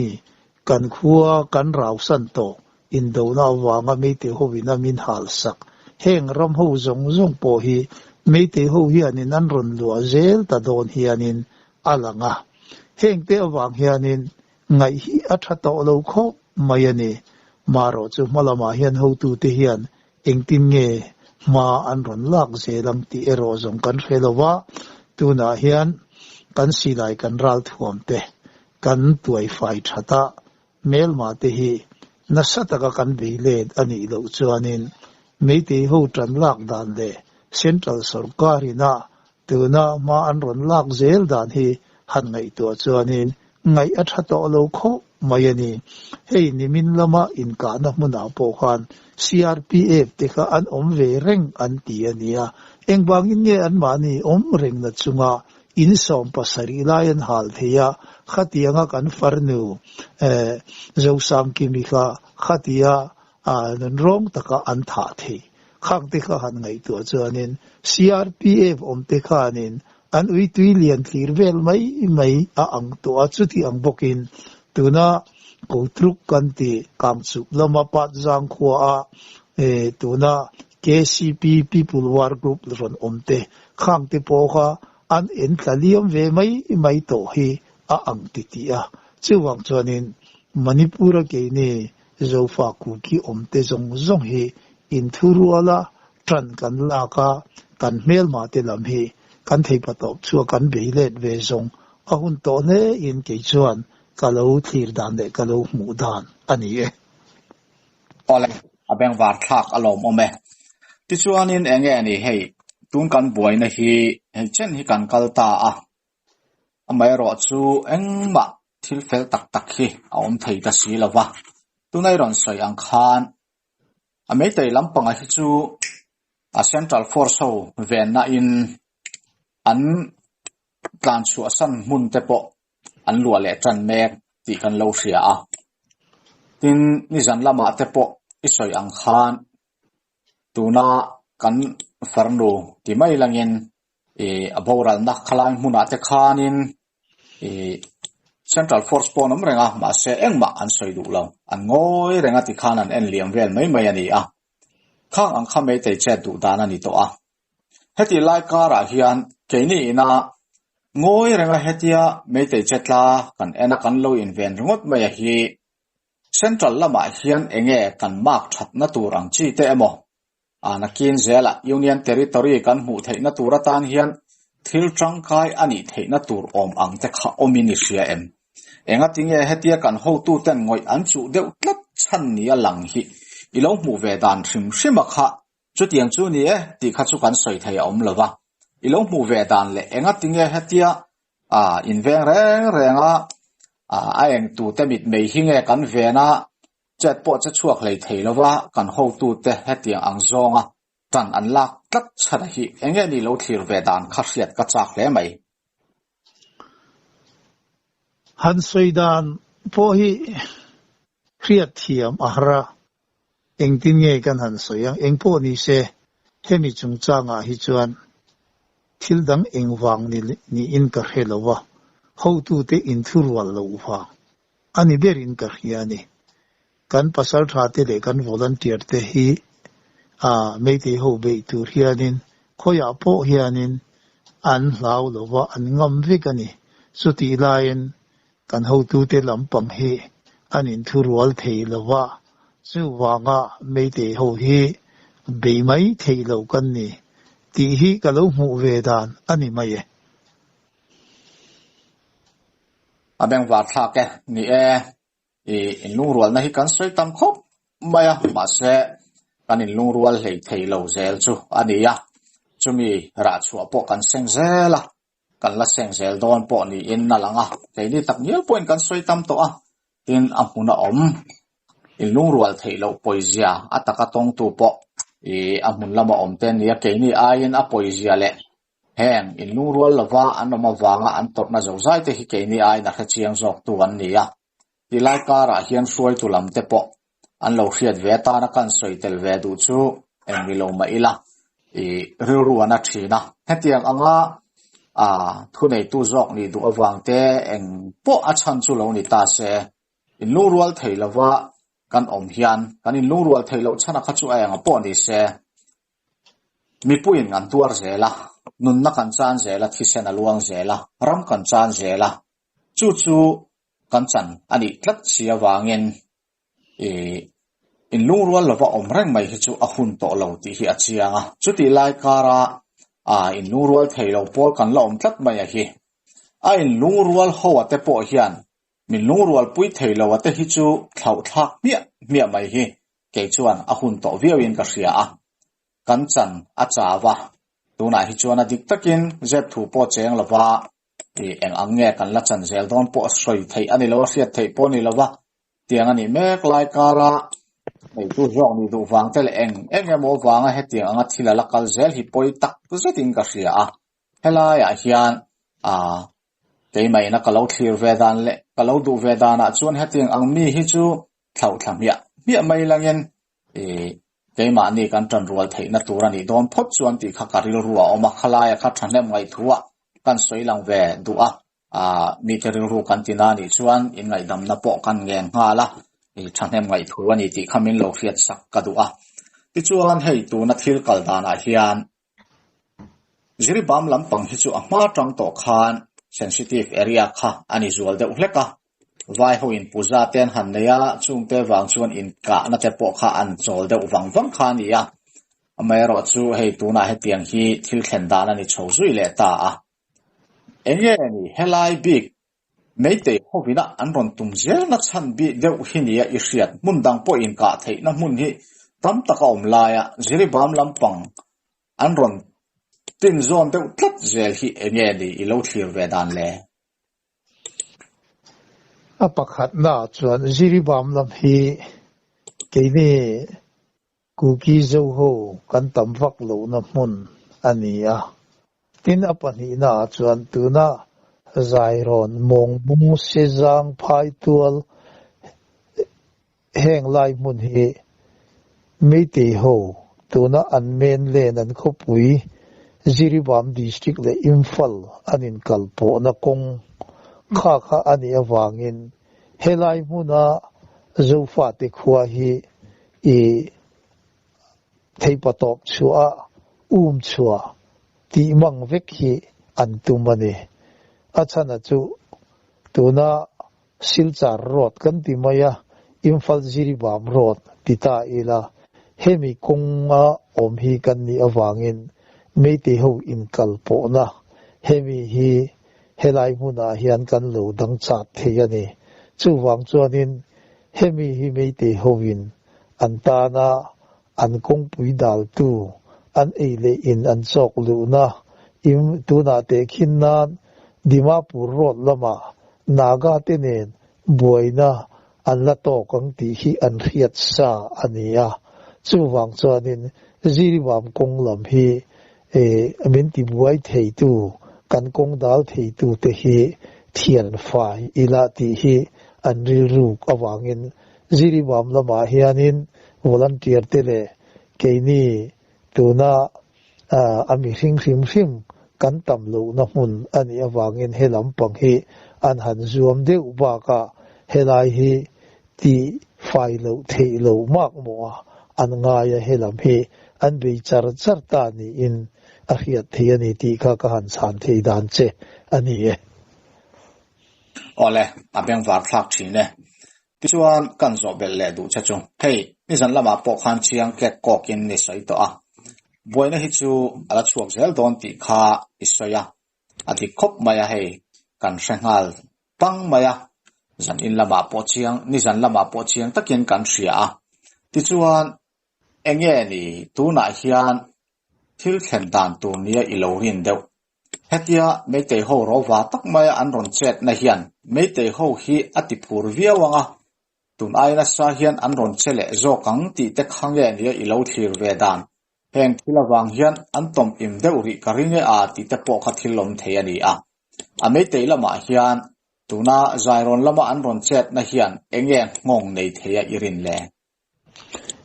Kan khua kan rausan tawh, indona avanga Meitei hovin a min halsak. Heng ram ho zawng zawng pawh hi Meitei ho hianin an rawn luah zel ta dawn hianin a lang a. Hengte avang hianin ngaih hi a tha tawh lo khawp mai a ni. Marawh chu hma lamah hian hotute hian engtin nge hma an rawn lak zel ang tih erawh zawng kan hre lo va, tunah hian kan silai kan ralthuam te Kan tuaifai that a, hmelma te hi nasa taka kan bei let a nih loh chuanin Meitei ho tan lak dan leh Central sawrkar ina tuna hma an rawn lak zel dan hi han ngaihtuah chuanin ngaih a tha tawh lo khawp mai a ni. Hei nimin lama inkahna hmunah pawh khan CRPF te kha an awm ve reng an ti a nia, engvangin nge anmahni awm rengna chunga In 70 lai an hal thei a, khatianga kan farnu Zosangkimi kha khatia nunrawng taka an thah thei. Khangte kha han ngaihtuah chuanin CRPF awmte khanin an uitui lian thlir vel mai mai a ang tawh a, chuti ang bawkin tuna Kotruk kan ti Kangchuk lama Patzang khuaa tuna KCP People War Group rawn awmte Khangte pawh kha an en tla liam ve mai mai tawh hi a ang ti tih a. Chuvang chuanin Manipur-a keini Zofa Kuki awmte zawng zawng hi inthuruala tan kan lak a, kan hmelmahte lam hi kan theipa tawp chu a kan bei let ve zawng a hun tawh hle in kei chuan ka lo thlir dan leh ka lo hmuh dan a ni e. Awle, a bengvar thlak a lawmawm e. Tichuanin eng nge ni hei, tun kan buaina hi hei chen hi kan kal ta a, amaherawh chu engmah thil fel tak tak hi a awm thei ta si lo va. Tuna i rawn sawi ang khan a meitei lampanga hi chu a Central Force ho venna in an tlanchhuahsan hmun te pawh an luah leh tan mek tih kan lo hria a. Tin, nizan lamah te pawh i sawi ang khan tuna kan farnu ti mai langin ih a boralna khalai hmunah te khanin ih Central Force pawh an awm reng a, mahse engmah an sawi duh lo. An ngawi reng a tikhan an en liam vel mai mai a ni a. Khang ang kha meitei chet duh dan a ni tawh a. Heti lai karah hian keini ina ngawi renga hetia Meitei chetla kan en a kan lo inven ringawt mai a hi Central lamah hian enge kan mark thatna tur ang chi te emaw a nakin zelah Union Territory kan hmuh theihna tur atan hian thil tangkai a nih theihna tur awm ang te kha awmin i hria em? Engatinge hetia kan hotuten ngawih an chuh deuh tlat chhan nia lang hi i lo hmuh ve dan hrim hrim a kha Chutiang chu ni e tih kha chu kan sawi thei a awm lo va, i lo hmuh ve dan leh enga tinge hetia inveng reng reng a, a engtute mitmei hi nge kan ven a, chet pawh che chhuak hlei thei lo va, kan hotute hetiang ang zawnga tan an lak tlat chhan a hi enge ni lo thlir ve dan kha hriat ka chak hle mai. Han sawi dan pawh hi hriat thiam a har a, Engtin nge kan han sawi ang? Eng pawh ni se, hemi chungchangah hi chuan thil dang engvang ni niin ka hre lo va, hotute inthurual loh vang a ni berin ka hria a ni. Kan pasalthate leh kan volunteer te hi Meitei ho beih tur hianin khawiah pawh hianin an hlau lo va, an ngam vek a ni. Chutih laiin kan hotute lampang hi an inthurual thei lo va, chuvanga Meitei ho hi bei mai theih loh kan ni tih hi ka lo hmuh ve dan a ni mai e. A bengvar thlak e, ni e. I inlungrualna hi kan sawi tam khawp mai a, mahse kan inlungrual hlei thei lo zel chu a ni a, chumi rah chhuah pawh kan seng zel a, kan la seng zel dawn pawh niin a lang a, keini tak ngial pawhin kan sawi tam tawh a, tin a hmun a awm inlungrual theih loh pawizia a taka tawngtu pawh i a hmun lama awm te nia keini aiin a pawizia leh Heng inlungrual lova an awm avanga an tawrhna zozai te hi keini aiin a hrechiang zawktu an ni a. Tilai karah hian hruaitu lam te pawh an lo hriat ve atana kan sawi tel ve duh chu eng ni lo mah ila i rilru an a thin a. Hetiang anga thuneitu zawk nih duh avang te eng pawh a chhan chu lo ni ta se, inlungrual thei lova kan awm hian kan inlungrual theih loh chhan a kha chu a enga pawh ni se. Mipuiin an tuar zel a, nunna kan chan zel a, thisen a luang zel a, ram kan chan zel a, chu chu kan chan a nih tlat si avangin ih inlungrual lova awm reng mai hi chu a hun tawh lo tih hi a chiang a. Chutih lai kara ah inlungrual thei lo pawl kan la awm tlat mai a hi. A inlungrual ho a te pawh hian min lungrual pui thei lo a te hi chu thlauh thlak hmiah hmiah mai hi Kei chuan a hun tawh viauin ka hria a, kan chan a chau a, tunah hi chuan a dik takin zep thu pawh cheng lova i eng ang nge kan la chan zel dawn pawh sawi theih a ni lo a, hriat theih pawh a ni lo va, tiang a nih mek lai kara neitu zawk nih duh vang te leh eng eng emaw vanga hetiang anga thil a la kal zel hi pawi tak zetin ka hria a, helaiah hian aa keimahina ka lo thlir ve dan leh ka lo duh ve danah chuan hetiang ang mi hi chu thlauh thla hmiah hmiah mai langin ih keimahni kan tan rual theihna tur a nih dawn phawt chuan tih kha ka rilru a awm a, khalaia kha thahnem ngaihthua kan sawi lang ve duh a, ah mite rilru kan ti na nih chuan inngaihdamna pawh kan ngen nghal a, ih thahnem ngaihthu a ni tih kha min lo hriat sak ka duh a. Tichuan hei tuna thil kal danah hian Jiribam lampang hi chu a hma tang tawh khan sensitive area kha a ni zual deuh hlek a, vai ho in puja te an han nei a, chungte vang chuan inkahna te pawh kha an chawl deuh vang vang kha a ni a, amaherawhchu hei tunah hetiang hi thil thlen dan a ni chho zui leh ta a. Enge ni helai bik Meitei hovina an rawn tum zelna chhan bik deuh hi nia i hriat hmun dang pawh inkah theihna hmun hi tam tak a awm laia Jiribam lampang an rawn tin zawn deuh tlat zel hi enge ni i lo thlir ve dan le? A pakhatna chuan Jiribam lam hi keini Kuki Zoho kan tam vak lohna hmun a ni a. Tin, a pahnihnaah chuan tuna Zairawn, Mawngbung, Sezang, Phaitual heng lai hmun hi Meitei ho tuna an mainland an khawpui Jiribam District leh Imphal an inkalpawhna kawng kha kha a nih avangin helai hmuna Zofate khua hi I theipa tawp chhuah a, um chhuah tih mang vek hi an tum a ni. A chhana chu tuna Silchar Road kan ti mai a, Imphal Jiribam Road ti ta ila, hemi kawnga awm hi kan nih avangin Meitei ho inkal pawhna hemi hi helai hmunah hian kan lo dang chat thei a ni. Chuvang chuanin Hemi hi Meitei hovin an tana an kawngpui daltu, an ei leh in an chawk luhna im tunah tehkhin nan Dimapur road lamah Naga te nen buaina an la tawk ang tih hi an hriat sa a ni a. Chuvang chuanin Jiribam kawng lam hi min tibuai theitu, kan kawng dal theitu te hi thian fai ila tih hi an rilruk avangin Jiribam lamah hianin volunteer te leh keini tuna a mihring hrim hrim kan tam lohna hmun a nih avangin he lampang hi an han zuam deuh bakah helai hi tih fai loh theih loh makmawh a. an ngai a, helam hi an bei char char ta niin a hriat theih a ni tih kha ka han chhan thei dan che a ni e. Awle, a bengvar thlak thin e. Tichuan, kan zawh belh leh duh che chu. Hei, nizan lamah pawh khan chiang kek kawkin i sawi tawh a. Buaina hi chu a la chhuak zel dawn tih kha i sawi a. A dik khawp mai a hei, kan hre nghal pang mai a. Zan in lamah pawh chiang, nizan lamah pawh chiang takin kan hria a. Tichuan, enge ni tunah hian thil thlen dan tur nia i lo rin deuh? Hetia Meitei ho rova tak maia an rawn chetna hian Meitei ho hi a ti phur viau ang a, tun ai nasa hian an rawn che leh zawk ang tih te kha nge nia i lo thlir ve dan. Heng thil avang hian an tawm im deuh rih ka ring e a tih te pawh kha thil awm thei a ni a. A Meitei lamah hian tuna Zairawn lama an rawn chetna hian enge nghawng nei thei a i rin le?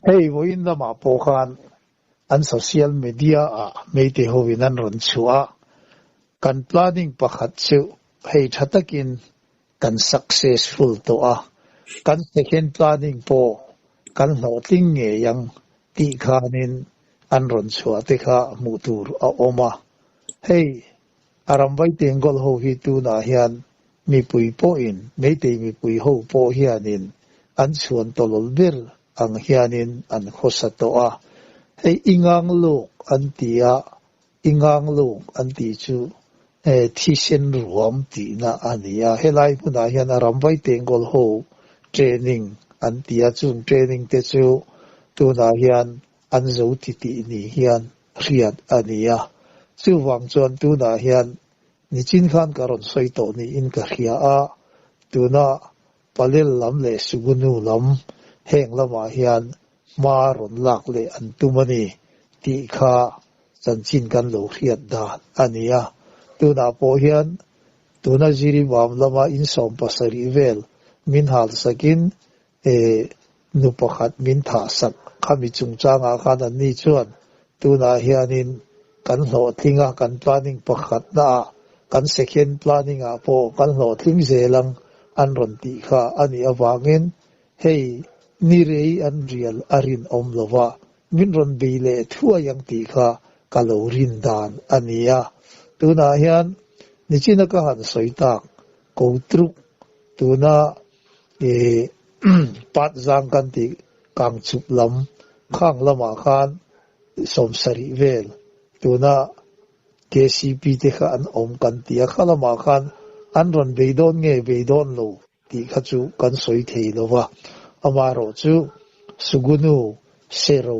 Hei vawiin lamah pawh khan an social media ah Meitei hovin an rawn chhuah a, kan planning pakhat chu hei tha takin kan successful tawh a, kan second planning pawh kan hlawhtling ngei ang tih khanin an rawn chhuah te kha hmuh tur a awm a. Hei a ram Vaitengawl ho hi tunah hian Mipui pawhin, Meitei mipui ho pawh hianin an chhuan tawlawl ber ang hianin an khawsa tawh a. Hei i ngang lawk an ti a, i ngang lawk an tih chu thisen ruam tihna a ni a. Helai hmunah hian a ram Vaitengawl ho training an ti a, chung training te chu tunah hian an zo titih ni hian hriat a ni a. Chuvang chuan tunah hian Nichin khan ka rawn sawi tawh niin ka hria a, tuna Palel lam leh Sugunu lam heng lamah hian hma rawn lak leh an tum a ni tih kha chanchin kan lo hriat dan a ni a. Tunah pawh hian tuna Jiribam lama insawm pasarih vel min halsakin E, nu pakhat min thah sak khami chungchangah khan anni chuan tunah hianin kan hlawhtling a, kan planning pakhatna ah, kan second planning ah pawh kan hlawhtling zel ang an rawn tih kha a nih avangin hei ni rei an rial a rinawm lo va, min rawn bei leh thuai ang tih kha ka lo rin dan a ni a. Tunah hian nichina ka han sawi tak ko truk tuna Ih pat zang kan tih kang chup lam khang lamah khan sawmsarih vel tuna KCP te kha an awm kan ti a, kha lamah khan an rawn bei dawn nge bei dawn lo tih kha chu kan sawi thei lo va, amaherawh chu Sugunu, Sero,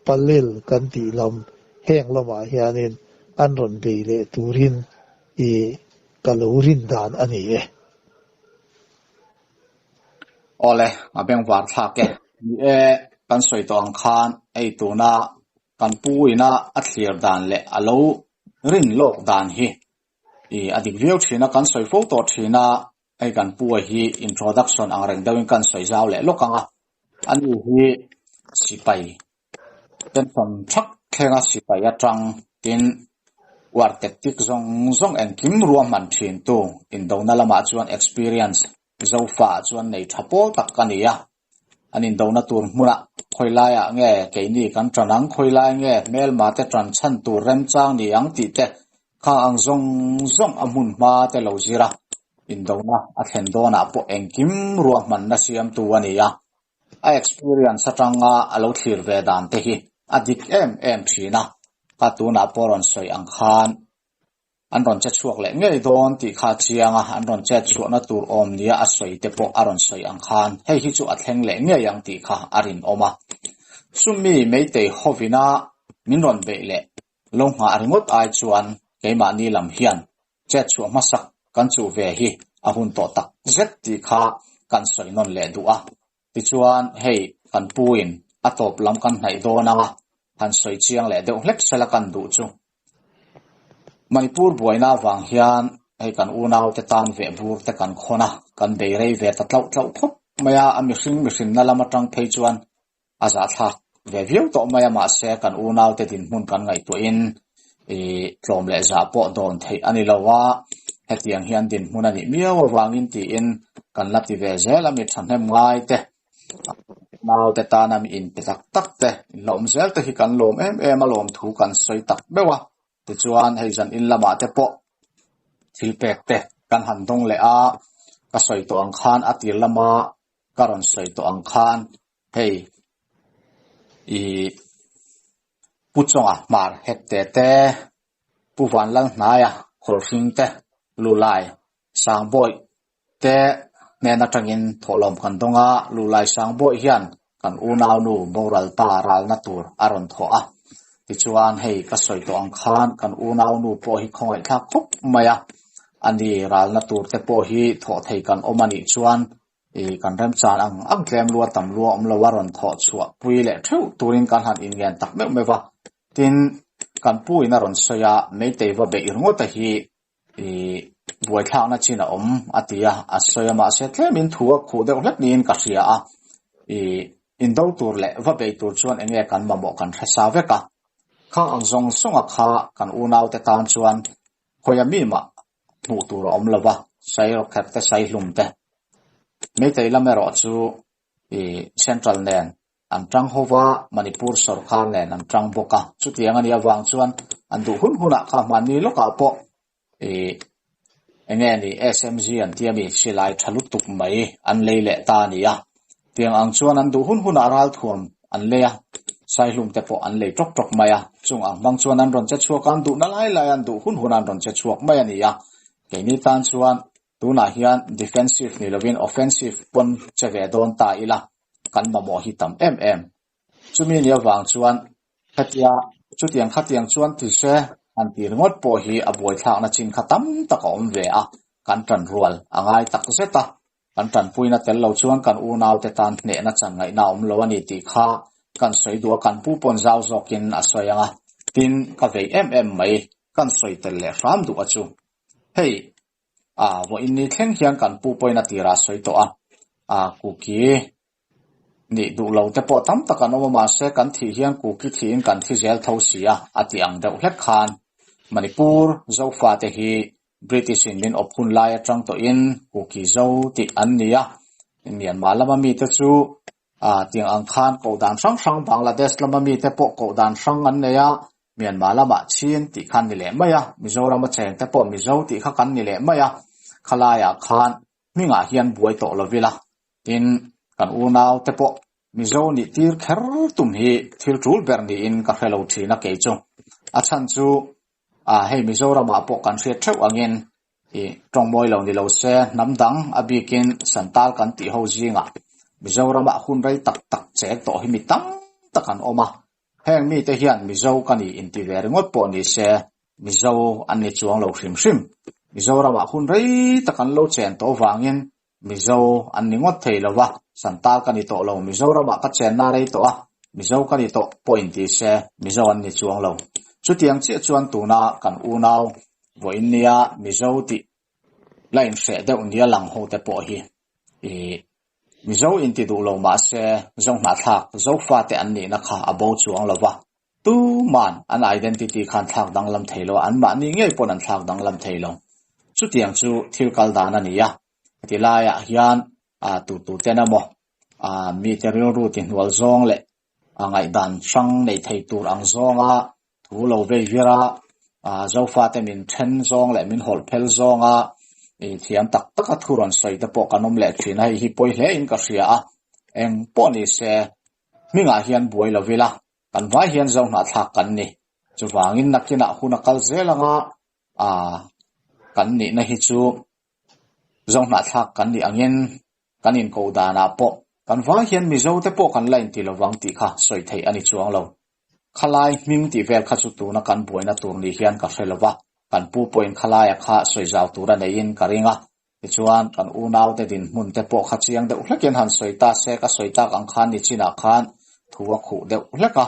Palel kan tih lam heng lamah hianin an rawn bei leh turin ih ka lo rin dan a ni e. Awle, a bengvar thlak e. Ni e, kan sawi tawh ang khan hei tuna kan pu ina a thlir dan leh a lo rin lawk dan hi i a dik viau thin a, kan sawi fo tawh thin a, hei kan pu a hi introduction ang reng deuhin kan sawi zau leh lawk ang a, ani hi sipai Pension thak thlenga sipai atang tin war tactic zawng zawng engkim ruahman thin tu indona lamah chuan experience zofa ah chuan nei tha pawl tak a ni a. An indona tur hmunah khawi laiah nge keini kan tan ang, khawi lai nge hmelma te tan chhan tur remchang ni ang tih te kha ang zawng zawng a hmun hma te lo zir a, indona a thlen dawnah pawh engkim ruahmanna siamtu a ni a. A experience atanga a lo thlir ve dan te hi a dik em em thin a, kha tunah pawh rawn sawi ang khan an rawn che chhuak leh ngei dawn tih kha a chiang a, an rawn chet chhuahna tur awm nia a sawi te pawh a rawn sawi ang khan hei hi chu a thleng leh ngei ang tih kha a rinawm a. Chumi Meitei hovina min rawn beih leh lo nghah ringawt ai chuan keimahni lam hian chet chhuah hmasak kan chuh ve hi a hun tawh tak zet tih kha kan sawi nawn leh duh a. Tichuan, hei kan puin a tawp lam kan hnaih dawn anga han sawi chiang leh deuh hlek sela kan duh chu. Manipur buaina avang hian hei kan unaute tan veh bur te kan khawn a, kan bei rei ve ta tlauh tlauh khawp mai a, a mihring mihrinna lam atang phei chuan a zahthlak ve viau tawh mai a, mahse kan unaute dinhmun kan ngaihtuahin ih tlawm leh zah pawh dawn theih a ni lo a, hetiang hian dinhmun a nih miau avangin tiin kan la ti ve zel a, mi thahnem ngai te. Naute tana mi inpe tak tak te, inhlawm zel te hi kan lawm em em a lawmthu kan sawi tak meuh a. Tichuan hei zan in lamah te pawh thil pek te kan han dawng leh a, ka sawi tawh ang khan a tir lama ka rawn sawi tawh ang khan hei ih Pu Chawnga hmar hekte te, Pu Vanlalhnaia Khawlhring te, Lulai Sangbawi te hnen atangin thawhlawm kan dawng a, Lulai Sangbawi hian kan unaunu boral ta ralna tur a rawn thawh a. Tichuan hei ka sawi tawh ang khan kan unaunu pawh hi khawngaihthlak khawp mai a, ani ralna tur te pawh hi thawh thei kan awm a nih chuan ih kan remchan ang ang tlem lua tam lua awm lo a rawn thawh chhuah pui leh theuh turin kan han inngen tak meuh meuh va. Tin, kan pu in a rawn sawi a, Meitei va beih ringawt a hi ih buaithlakna chin a awm a ti a, a sawi a mahse tlemin thu a khuh deuh hlek niin ka hria a, ih indo tur leh va bei tur chuan eng nge kan mamawh kan hre sa vek a, khang ang zawng zawng a kha kan unaute tan chuan khawia mi mah hmuh tur a awm lo va, sai rawkherh te sai hlum te. Meitei lam erawh chu ih central nen an tang ho va, Manipur sorkar nen an tang bawk a, chutiang a nih avang chuan an duh hun hunah kha hmanni lawkah pawh ih eng nge ni SMG an tia mi silai tha lutuk mai an lei leh ta a ni a, tiang ang chuan an duh hun hunah ralthuam an lei a, saihlum te pawh an lei tawk tawk mai a, chung ang hmang chuan an rawn che chhuak a, an duhna lai lai an duh hun hunah an rawn che chhuak mai a ni a, keini tan chuan tunah hian defensive ni lovin offensive pawn che ve dawn ta ila. kan mamawh hi tam em em. Chumi ni avang chuan khatia chutiang khatiang chuan ti se han ti ringawt pawh hi a buaithlakna chin kha tam tak a awm ve a, kan tan rual a ngai tak zet a, kan tanpuina tel lo chuan kan unaute tan hnehna chan ngaihna a awm lo a ni tih kha kan sawi duh a, kan pu pawn zau zawkin a sawi ang a, tin ka vei em em mai kan sawi tel leh hram duh a chu. Hei A vawiin ni thleng hian kan pu pawhin a tirah a sawi tawh a, a kuki nih duh lo te pawh tam tak an awm a, mahse kan thih hian kuki thihin kan thi zel tho si a, a ti ang deuh hlek khan Manipur Zofa te hi British in min awp hun lai atang tawhin kuki zo tih an ni a, Myanmar lama mite chu a tiang ang khan koh dan hrang hrang Bangladesh lama mite pawh koh dan hrang an nei a, Myanmar lamah Chin tih kha an ni leh mai a, Mizoram a cheng te pawh Mizo tih kha kan ni leh mai a, khalaiah khan hmingah hian buai tawh lo ila, tin kan unau te pawh Mizo nih tir kher tum hi thil tul ber niin ka hre lo thin a kei chu. A chhan chu ah hei Mizoramah pawh kan hriat theuh angin ih tawng mawi lo ni lo se hnam dang a bikin Santal kan tih ho zingah Mizoramah hun rei tak tak cheng tawh hi mi tam tak an awm a, Heng mite hian Mizo ka ni inti ve ringawt pawh ni se, Mizo an ni chuang lo hrim hrim. Mizoramah hun rei tak an lo chen tawh vangin Mizo an ni ngawt thei lo va, Santal ka ni tawh lo, Mizoramah ka chenna rei tawh a, Mizo ka ni tawh pawh inti se, Mizo an ni chuang lo. Chutiang chiah chuan tuna kan unau vawiin nia Mizo tih la inhreh deuh nia lang ho te pawh hi ih Mizo inti duh lo mahse Zo hnahthlak Zofate an nihna kha a bo chuang lo va, tuman an identity khan thlak danglam thei lo a, anmahni ngei pawn an thlak danglam thei lo. Chutiang chu thil kal dan a ni a, heti laiah hian tu tu ten emaw mite rilru tihnual zawng leh a ngaihdan hrang nei thei tur ang zawnga thu lo vei vir a, Zofate min then zawng leh min hawlh phel zawnga thiam tak taka thu rawn sawi te pawh kan awm leh thin a, hei hi pawi hle in ka hria a, eng pawh ni se hmingah hian buai lo ila, kan vai hian zo hnahthlak kan ni, chuvangin nakinah hun a kal zel anga kan nihna hi chu zo hnahthlak kan nih angin Kan inkoh danah pawh kan vai hian Mizo te pawh kan la inti lovang tih kha sawi theih a ni chuang lo. Khalai hming tih vel kha chu tuna kan buaina tur ni hian ka hre lova, kan pu pawhin khalaia kha sawi zau tur a neiin ka ring a. Tichuan, kan unaute dinhmun te pawh kha chiang deuh hlekin han sawi ta se, ka sawi tak ang khan nichinah khan thu a khuh deuh hlek a.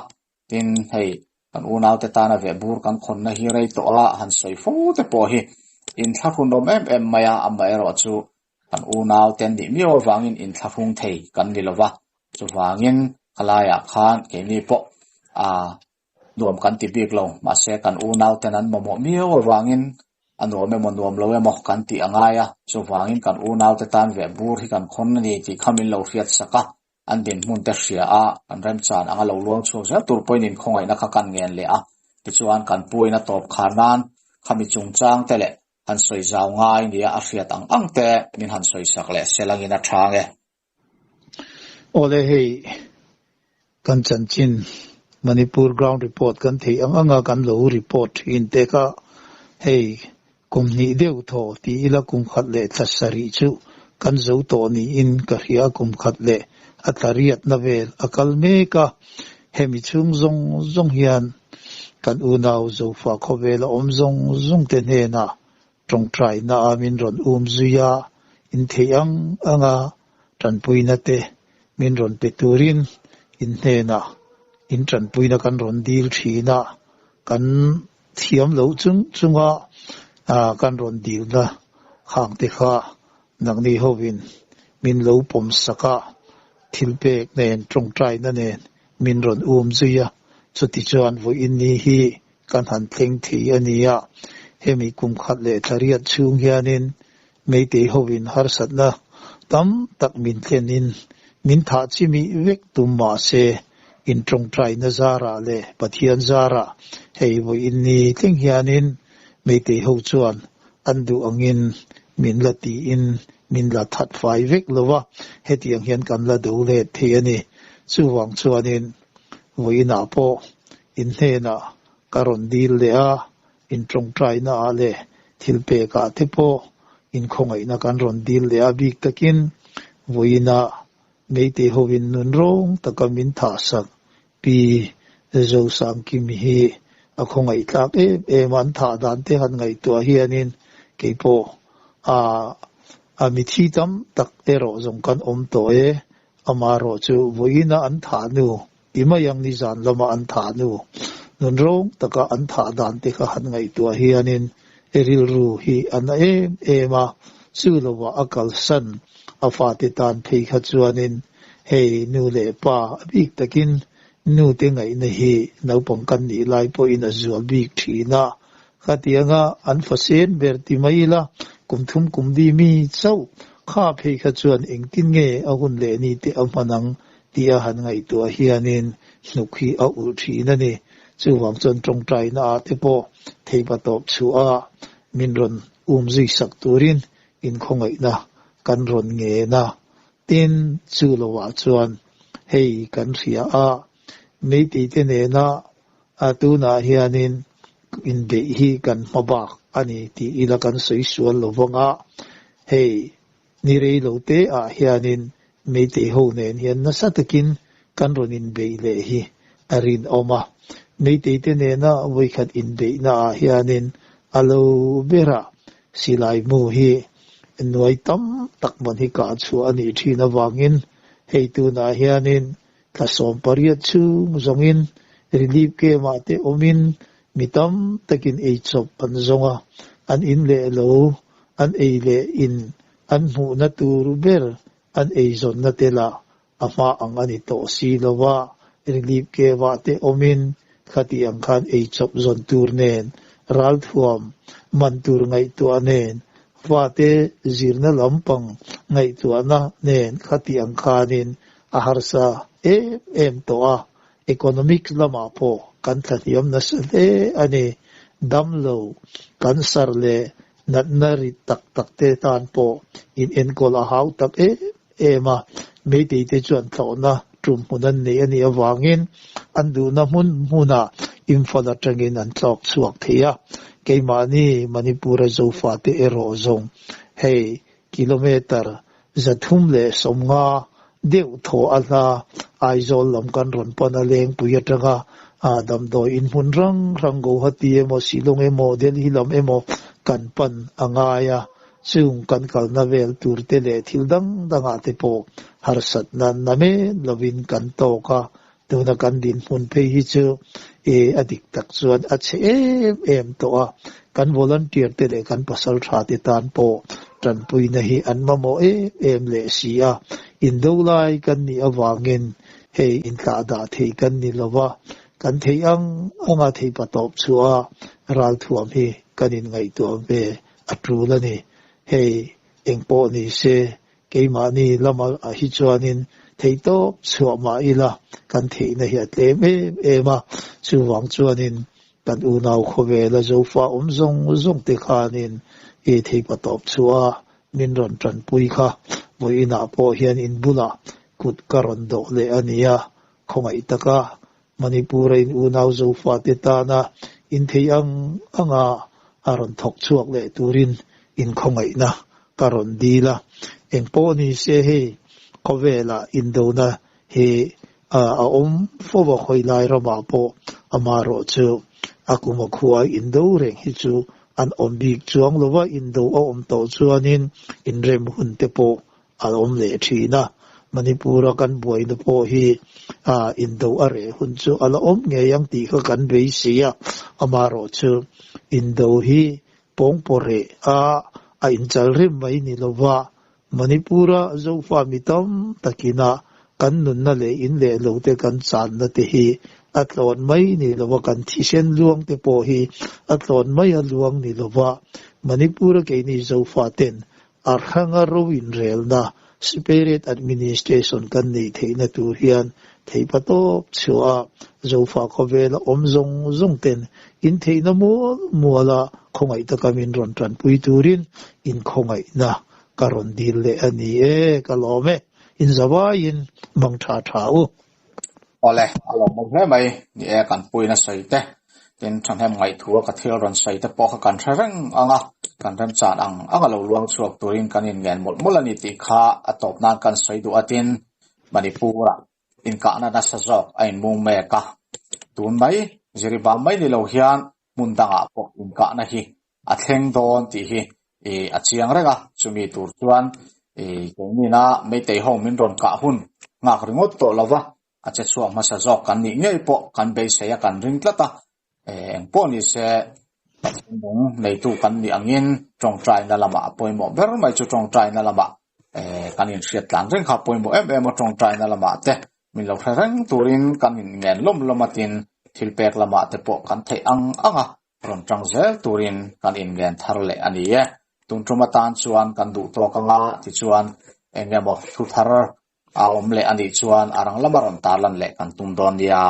Tin, hei, kan unaute tana veh bur kan khawnna hi rei tawh a, han sawi fo te pawh hi inthlahrunawm em em mai a, amaherawh chu kan unaute an nih miau avangin inthlahrung thei kan ni lo va, chuvangin khalaiah khan keini pawh a nuam kan ti bik lo, mahse kan unauten an mamawh miau avangin a nuam emaw nuam lo emaw kan tih a ngai a, chuvangin kan unaute tan veh bur hi kan khawn a ni tih kha min lo hriat sak a. An dinhmun te hria a, kan remchan anga lo luang chhuak zel tur pawhin inkhawngaihna kha kan ngen leh a. Tichuan, kan puin a tawp khar nan khami chungchang te leh han sawi zau ngai nia a hriat ang ang te min han sawi sak leh selangin a tha nge. Awle hei kan chanchin Manipur ground report kan theih ang anga kan lo report thin te kha hei kum hnih deuh thaw ti ila kum khat leh thla sarih chu kan zo tawh niin ka hria kum khat leh a tla riatna vel a kal mek a hemi chhung zawng zawng hian kan unau Zofa khawvela awm zawng zawng te hnenah Tawngtaina a min rawn um zui a, in theih ang anga tanpuina te min rawn pe turin in hnenah in tanpuina kan rawn dil thin a, kan thiam loh chung chunga kan rawn dilna khang te kha nangni hovin min lo pawm sak a, thilpek nen tawngtaina nen min rawn um zui a, chutichuan vawiin ni hi Kan han thleng thei a nia. Hemi kum khat leh thla riat chhung hianin Meitei hovin harsatna tam tak min thlenin min thah chimih vek tum mah se, in tawngtaina zarah leh Pathian zarah hei vawiin ni thleng hianin Meitei ho chuan an duh angin min la tiin min la that fai vek lo va, hetiang hian kan la do let thei a ni. Chuvang chuanin vawiinah pawh In hnenah ka rawn dil leh a, in tawngtaina ah leh thil pek ah te pawh in khawngaihna kan rawn dil leh a, bik takin vawiin ah Meitei hovin nun rawng taka min thah sak Pi Zosangkimi hi a khawngaih tlak em em a, an thah dan te han ngaihtuah hianin keipawh a mithi tam tak erawh zawng kan awm tawh e, Amaherawhchu vawiin a an thah nu I mai ang nizan lama an thah nu nun rawng taka an thah dan te kha han ngaihtuah hianin i rilru hi a na em em a, chu lovah a kalsan a fate tan phei kha chuanin hei nu leh pa a bik takin nu te ngaihna hi naupang kan nih lai pawhin a zual bik thin a, Khatianga an fa sen ber ti mai ila, kum thum kum li mi chauh kha phei kha chuan engtin nge a hun leh ni te a hman ang tih a han ngaihtuah hianin hnuk hi a ulh thin a ni. Chuvang chuan tawngtaina ah te pawh theipa tawp chhuah a min rawn um zui sak turin inkhawngaihna kan rawn ngen a. Tin, chu lovah chuan hei kan hria a, Meitei te nena A tunah hianin inbeih hi kan hma bak a ni tih ila kan sawi sual lo vang a, hei ni rei lo te ah hianin Meitei ho nen hian nasa takin kan rawn inbeih leh hi a rinawm a. Meitei te nena vawikhat inbeihna ah hianin a lo berah silai mu hi nuai tam tak man hi kah chhuah a nih thin avangin hei tunah hianin Thla 18 chhung zawngin relief camp-ah te awmin mi tam takin eichawp an zawng a, an in leh lo, an ei leh in an hmuhna tur ber an eizawnna te lah a hma ang a ni tawh si lo va, relief camp-ah te awmin khati ang khan eichawp zawn tur nen, ralthuam man tur ngaihtuah nen, fate zirna lampang ngaihtuahna nen khati ang khanin A harsa em em tawh a, economics lamah pawh kan thlahniam nasa hle a ni. Damlo, cancer leh natna rit tak tak te tan pawh in enkawl a hau tak em em a, Meitei te chuan thlawhna tum hmun an nei a nih avangin an duhna hmun hmunah Imphal atangin an tlawk chhuak thei a, keimahni Manipur-a Zofate erawh zawng hei Kilometre 350 deuh thaw a hla Aizawl lam kan rawn pan a Lengpui atanga damdawi in hmun hrang hrang Guwahati emaw Shillong emaw Delhi lam emaw kan pan a ngai a, chung kan kalna vel tur te leh thil dang dangah te pawh harsatna namen lovin kan tawk a, Tuna kan dinhmun phei hi chu e a dik tak chuan a chhe em em tawh a, kan volunteer te leh kan pasal tha te tan pawh tanpuina hi an mamawh em em leh si a, indo lai kan nih avangin hei intlah dah thei kan ni lo va, kan theih ang anga thei patawp chhuah a ralthuam hi kan inngaihtuah ve a tul a ni. Hei engpawh ni se Keimahni lamah hi chuanin Theihtawp chhuah mah ila kan theihna hi a tlem em em a, chuvang chuanin kan unau khawvela Zofa awm zawng zawng te khanin i theihpatawp chhuah a min rawn tanpui kha vawiinah pawh hian in bulah kut ka rawn dawh leh a nia, khawngaih taka Manipur-a in unau Zofate tana in theih ang anga a rawn thawk chhuak leh turin inkhawngaihna ka rawn dil a. Engpawh ni se hei khawvelah indona hi a awm fo a khawilai ramah pawh amaherawh chu a kum a khua indo reng hi chu an awm bik chuang lo va, indo a awm tawh chuanin inrem hun te pawh a awm leh thin a, Manipur-a kan buaina pawh hi indo a reh hun chu a la awm ngei ang tih kha kan beisei a, amaherawh chu indo hi pawngpaw reh a a inchal rem mai ni lova, Manipur-a Zofa mi tam takina kan nunna leh in leh lo te kan channa te hi a tlawn mai ni lova, kan thisen luang te pawh hi a tlawn mai a luang ni lova, Manipur-a keini Zofa ten A hranga ro inrelna, separate administration, kan neih theihna tur hian theihpa tawp chhuah a, Zofa khawvela awm zawng zawng ten in theihna mual muala khawngaih taka min rawn tanpui turin inkhawngaihna ka rawn dil leh a ni e, ka lawm e, inzavaiin mang tha tha u. Awle, a lawmawm hle mai. Ni e, kan puiin a sawi te, tin thahnem ngaihthua ka thil rawn sawi te pawh kha kan hre reng ang a, kan remchan ang ang a lo luang chhuak turin kan inngen mawlh mawlh a ni tih kha a tawp nan kan sawi duh a, tin Manipur-ah inkahna nasa zawk a inmung mek a, tun mai Jiribam mai ni lo hian hmun dangah pawh inkahna hi a thleng dawn tih hi a chiang reng a, chumi tur chuan keinina Meitei ho min rawn kah hun nghak ringawt tawh lova, a che chhuak hmasa zawk kan nih ngei pawh kan beisei a kan ring tlat a, engpawh ni se Pathian nung neitu kan nih angin tawngtaina lamah a pawimawh ber mai chu tawngtaina lamah kan inhriat tlan reng kha a pawimawh em em a, tawngtaina lamah te min lo hre reng turin kan inngen lawm lawm a tin thil pek lamah te pawh kan theih ang ang a. Rawn tang zel turin kan inngen thar leh a ni e. Tun tum atan chuan kan duh tawk anga tichuan eng emaw thu thar a awm leh a nih chuan a rang lama rawn tarlan leh kan tum dawn nia.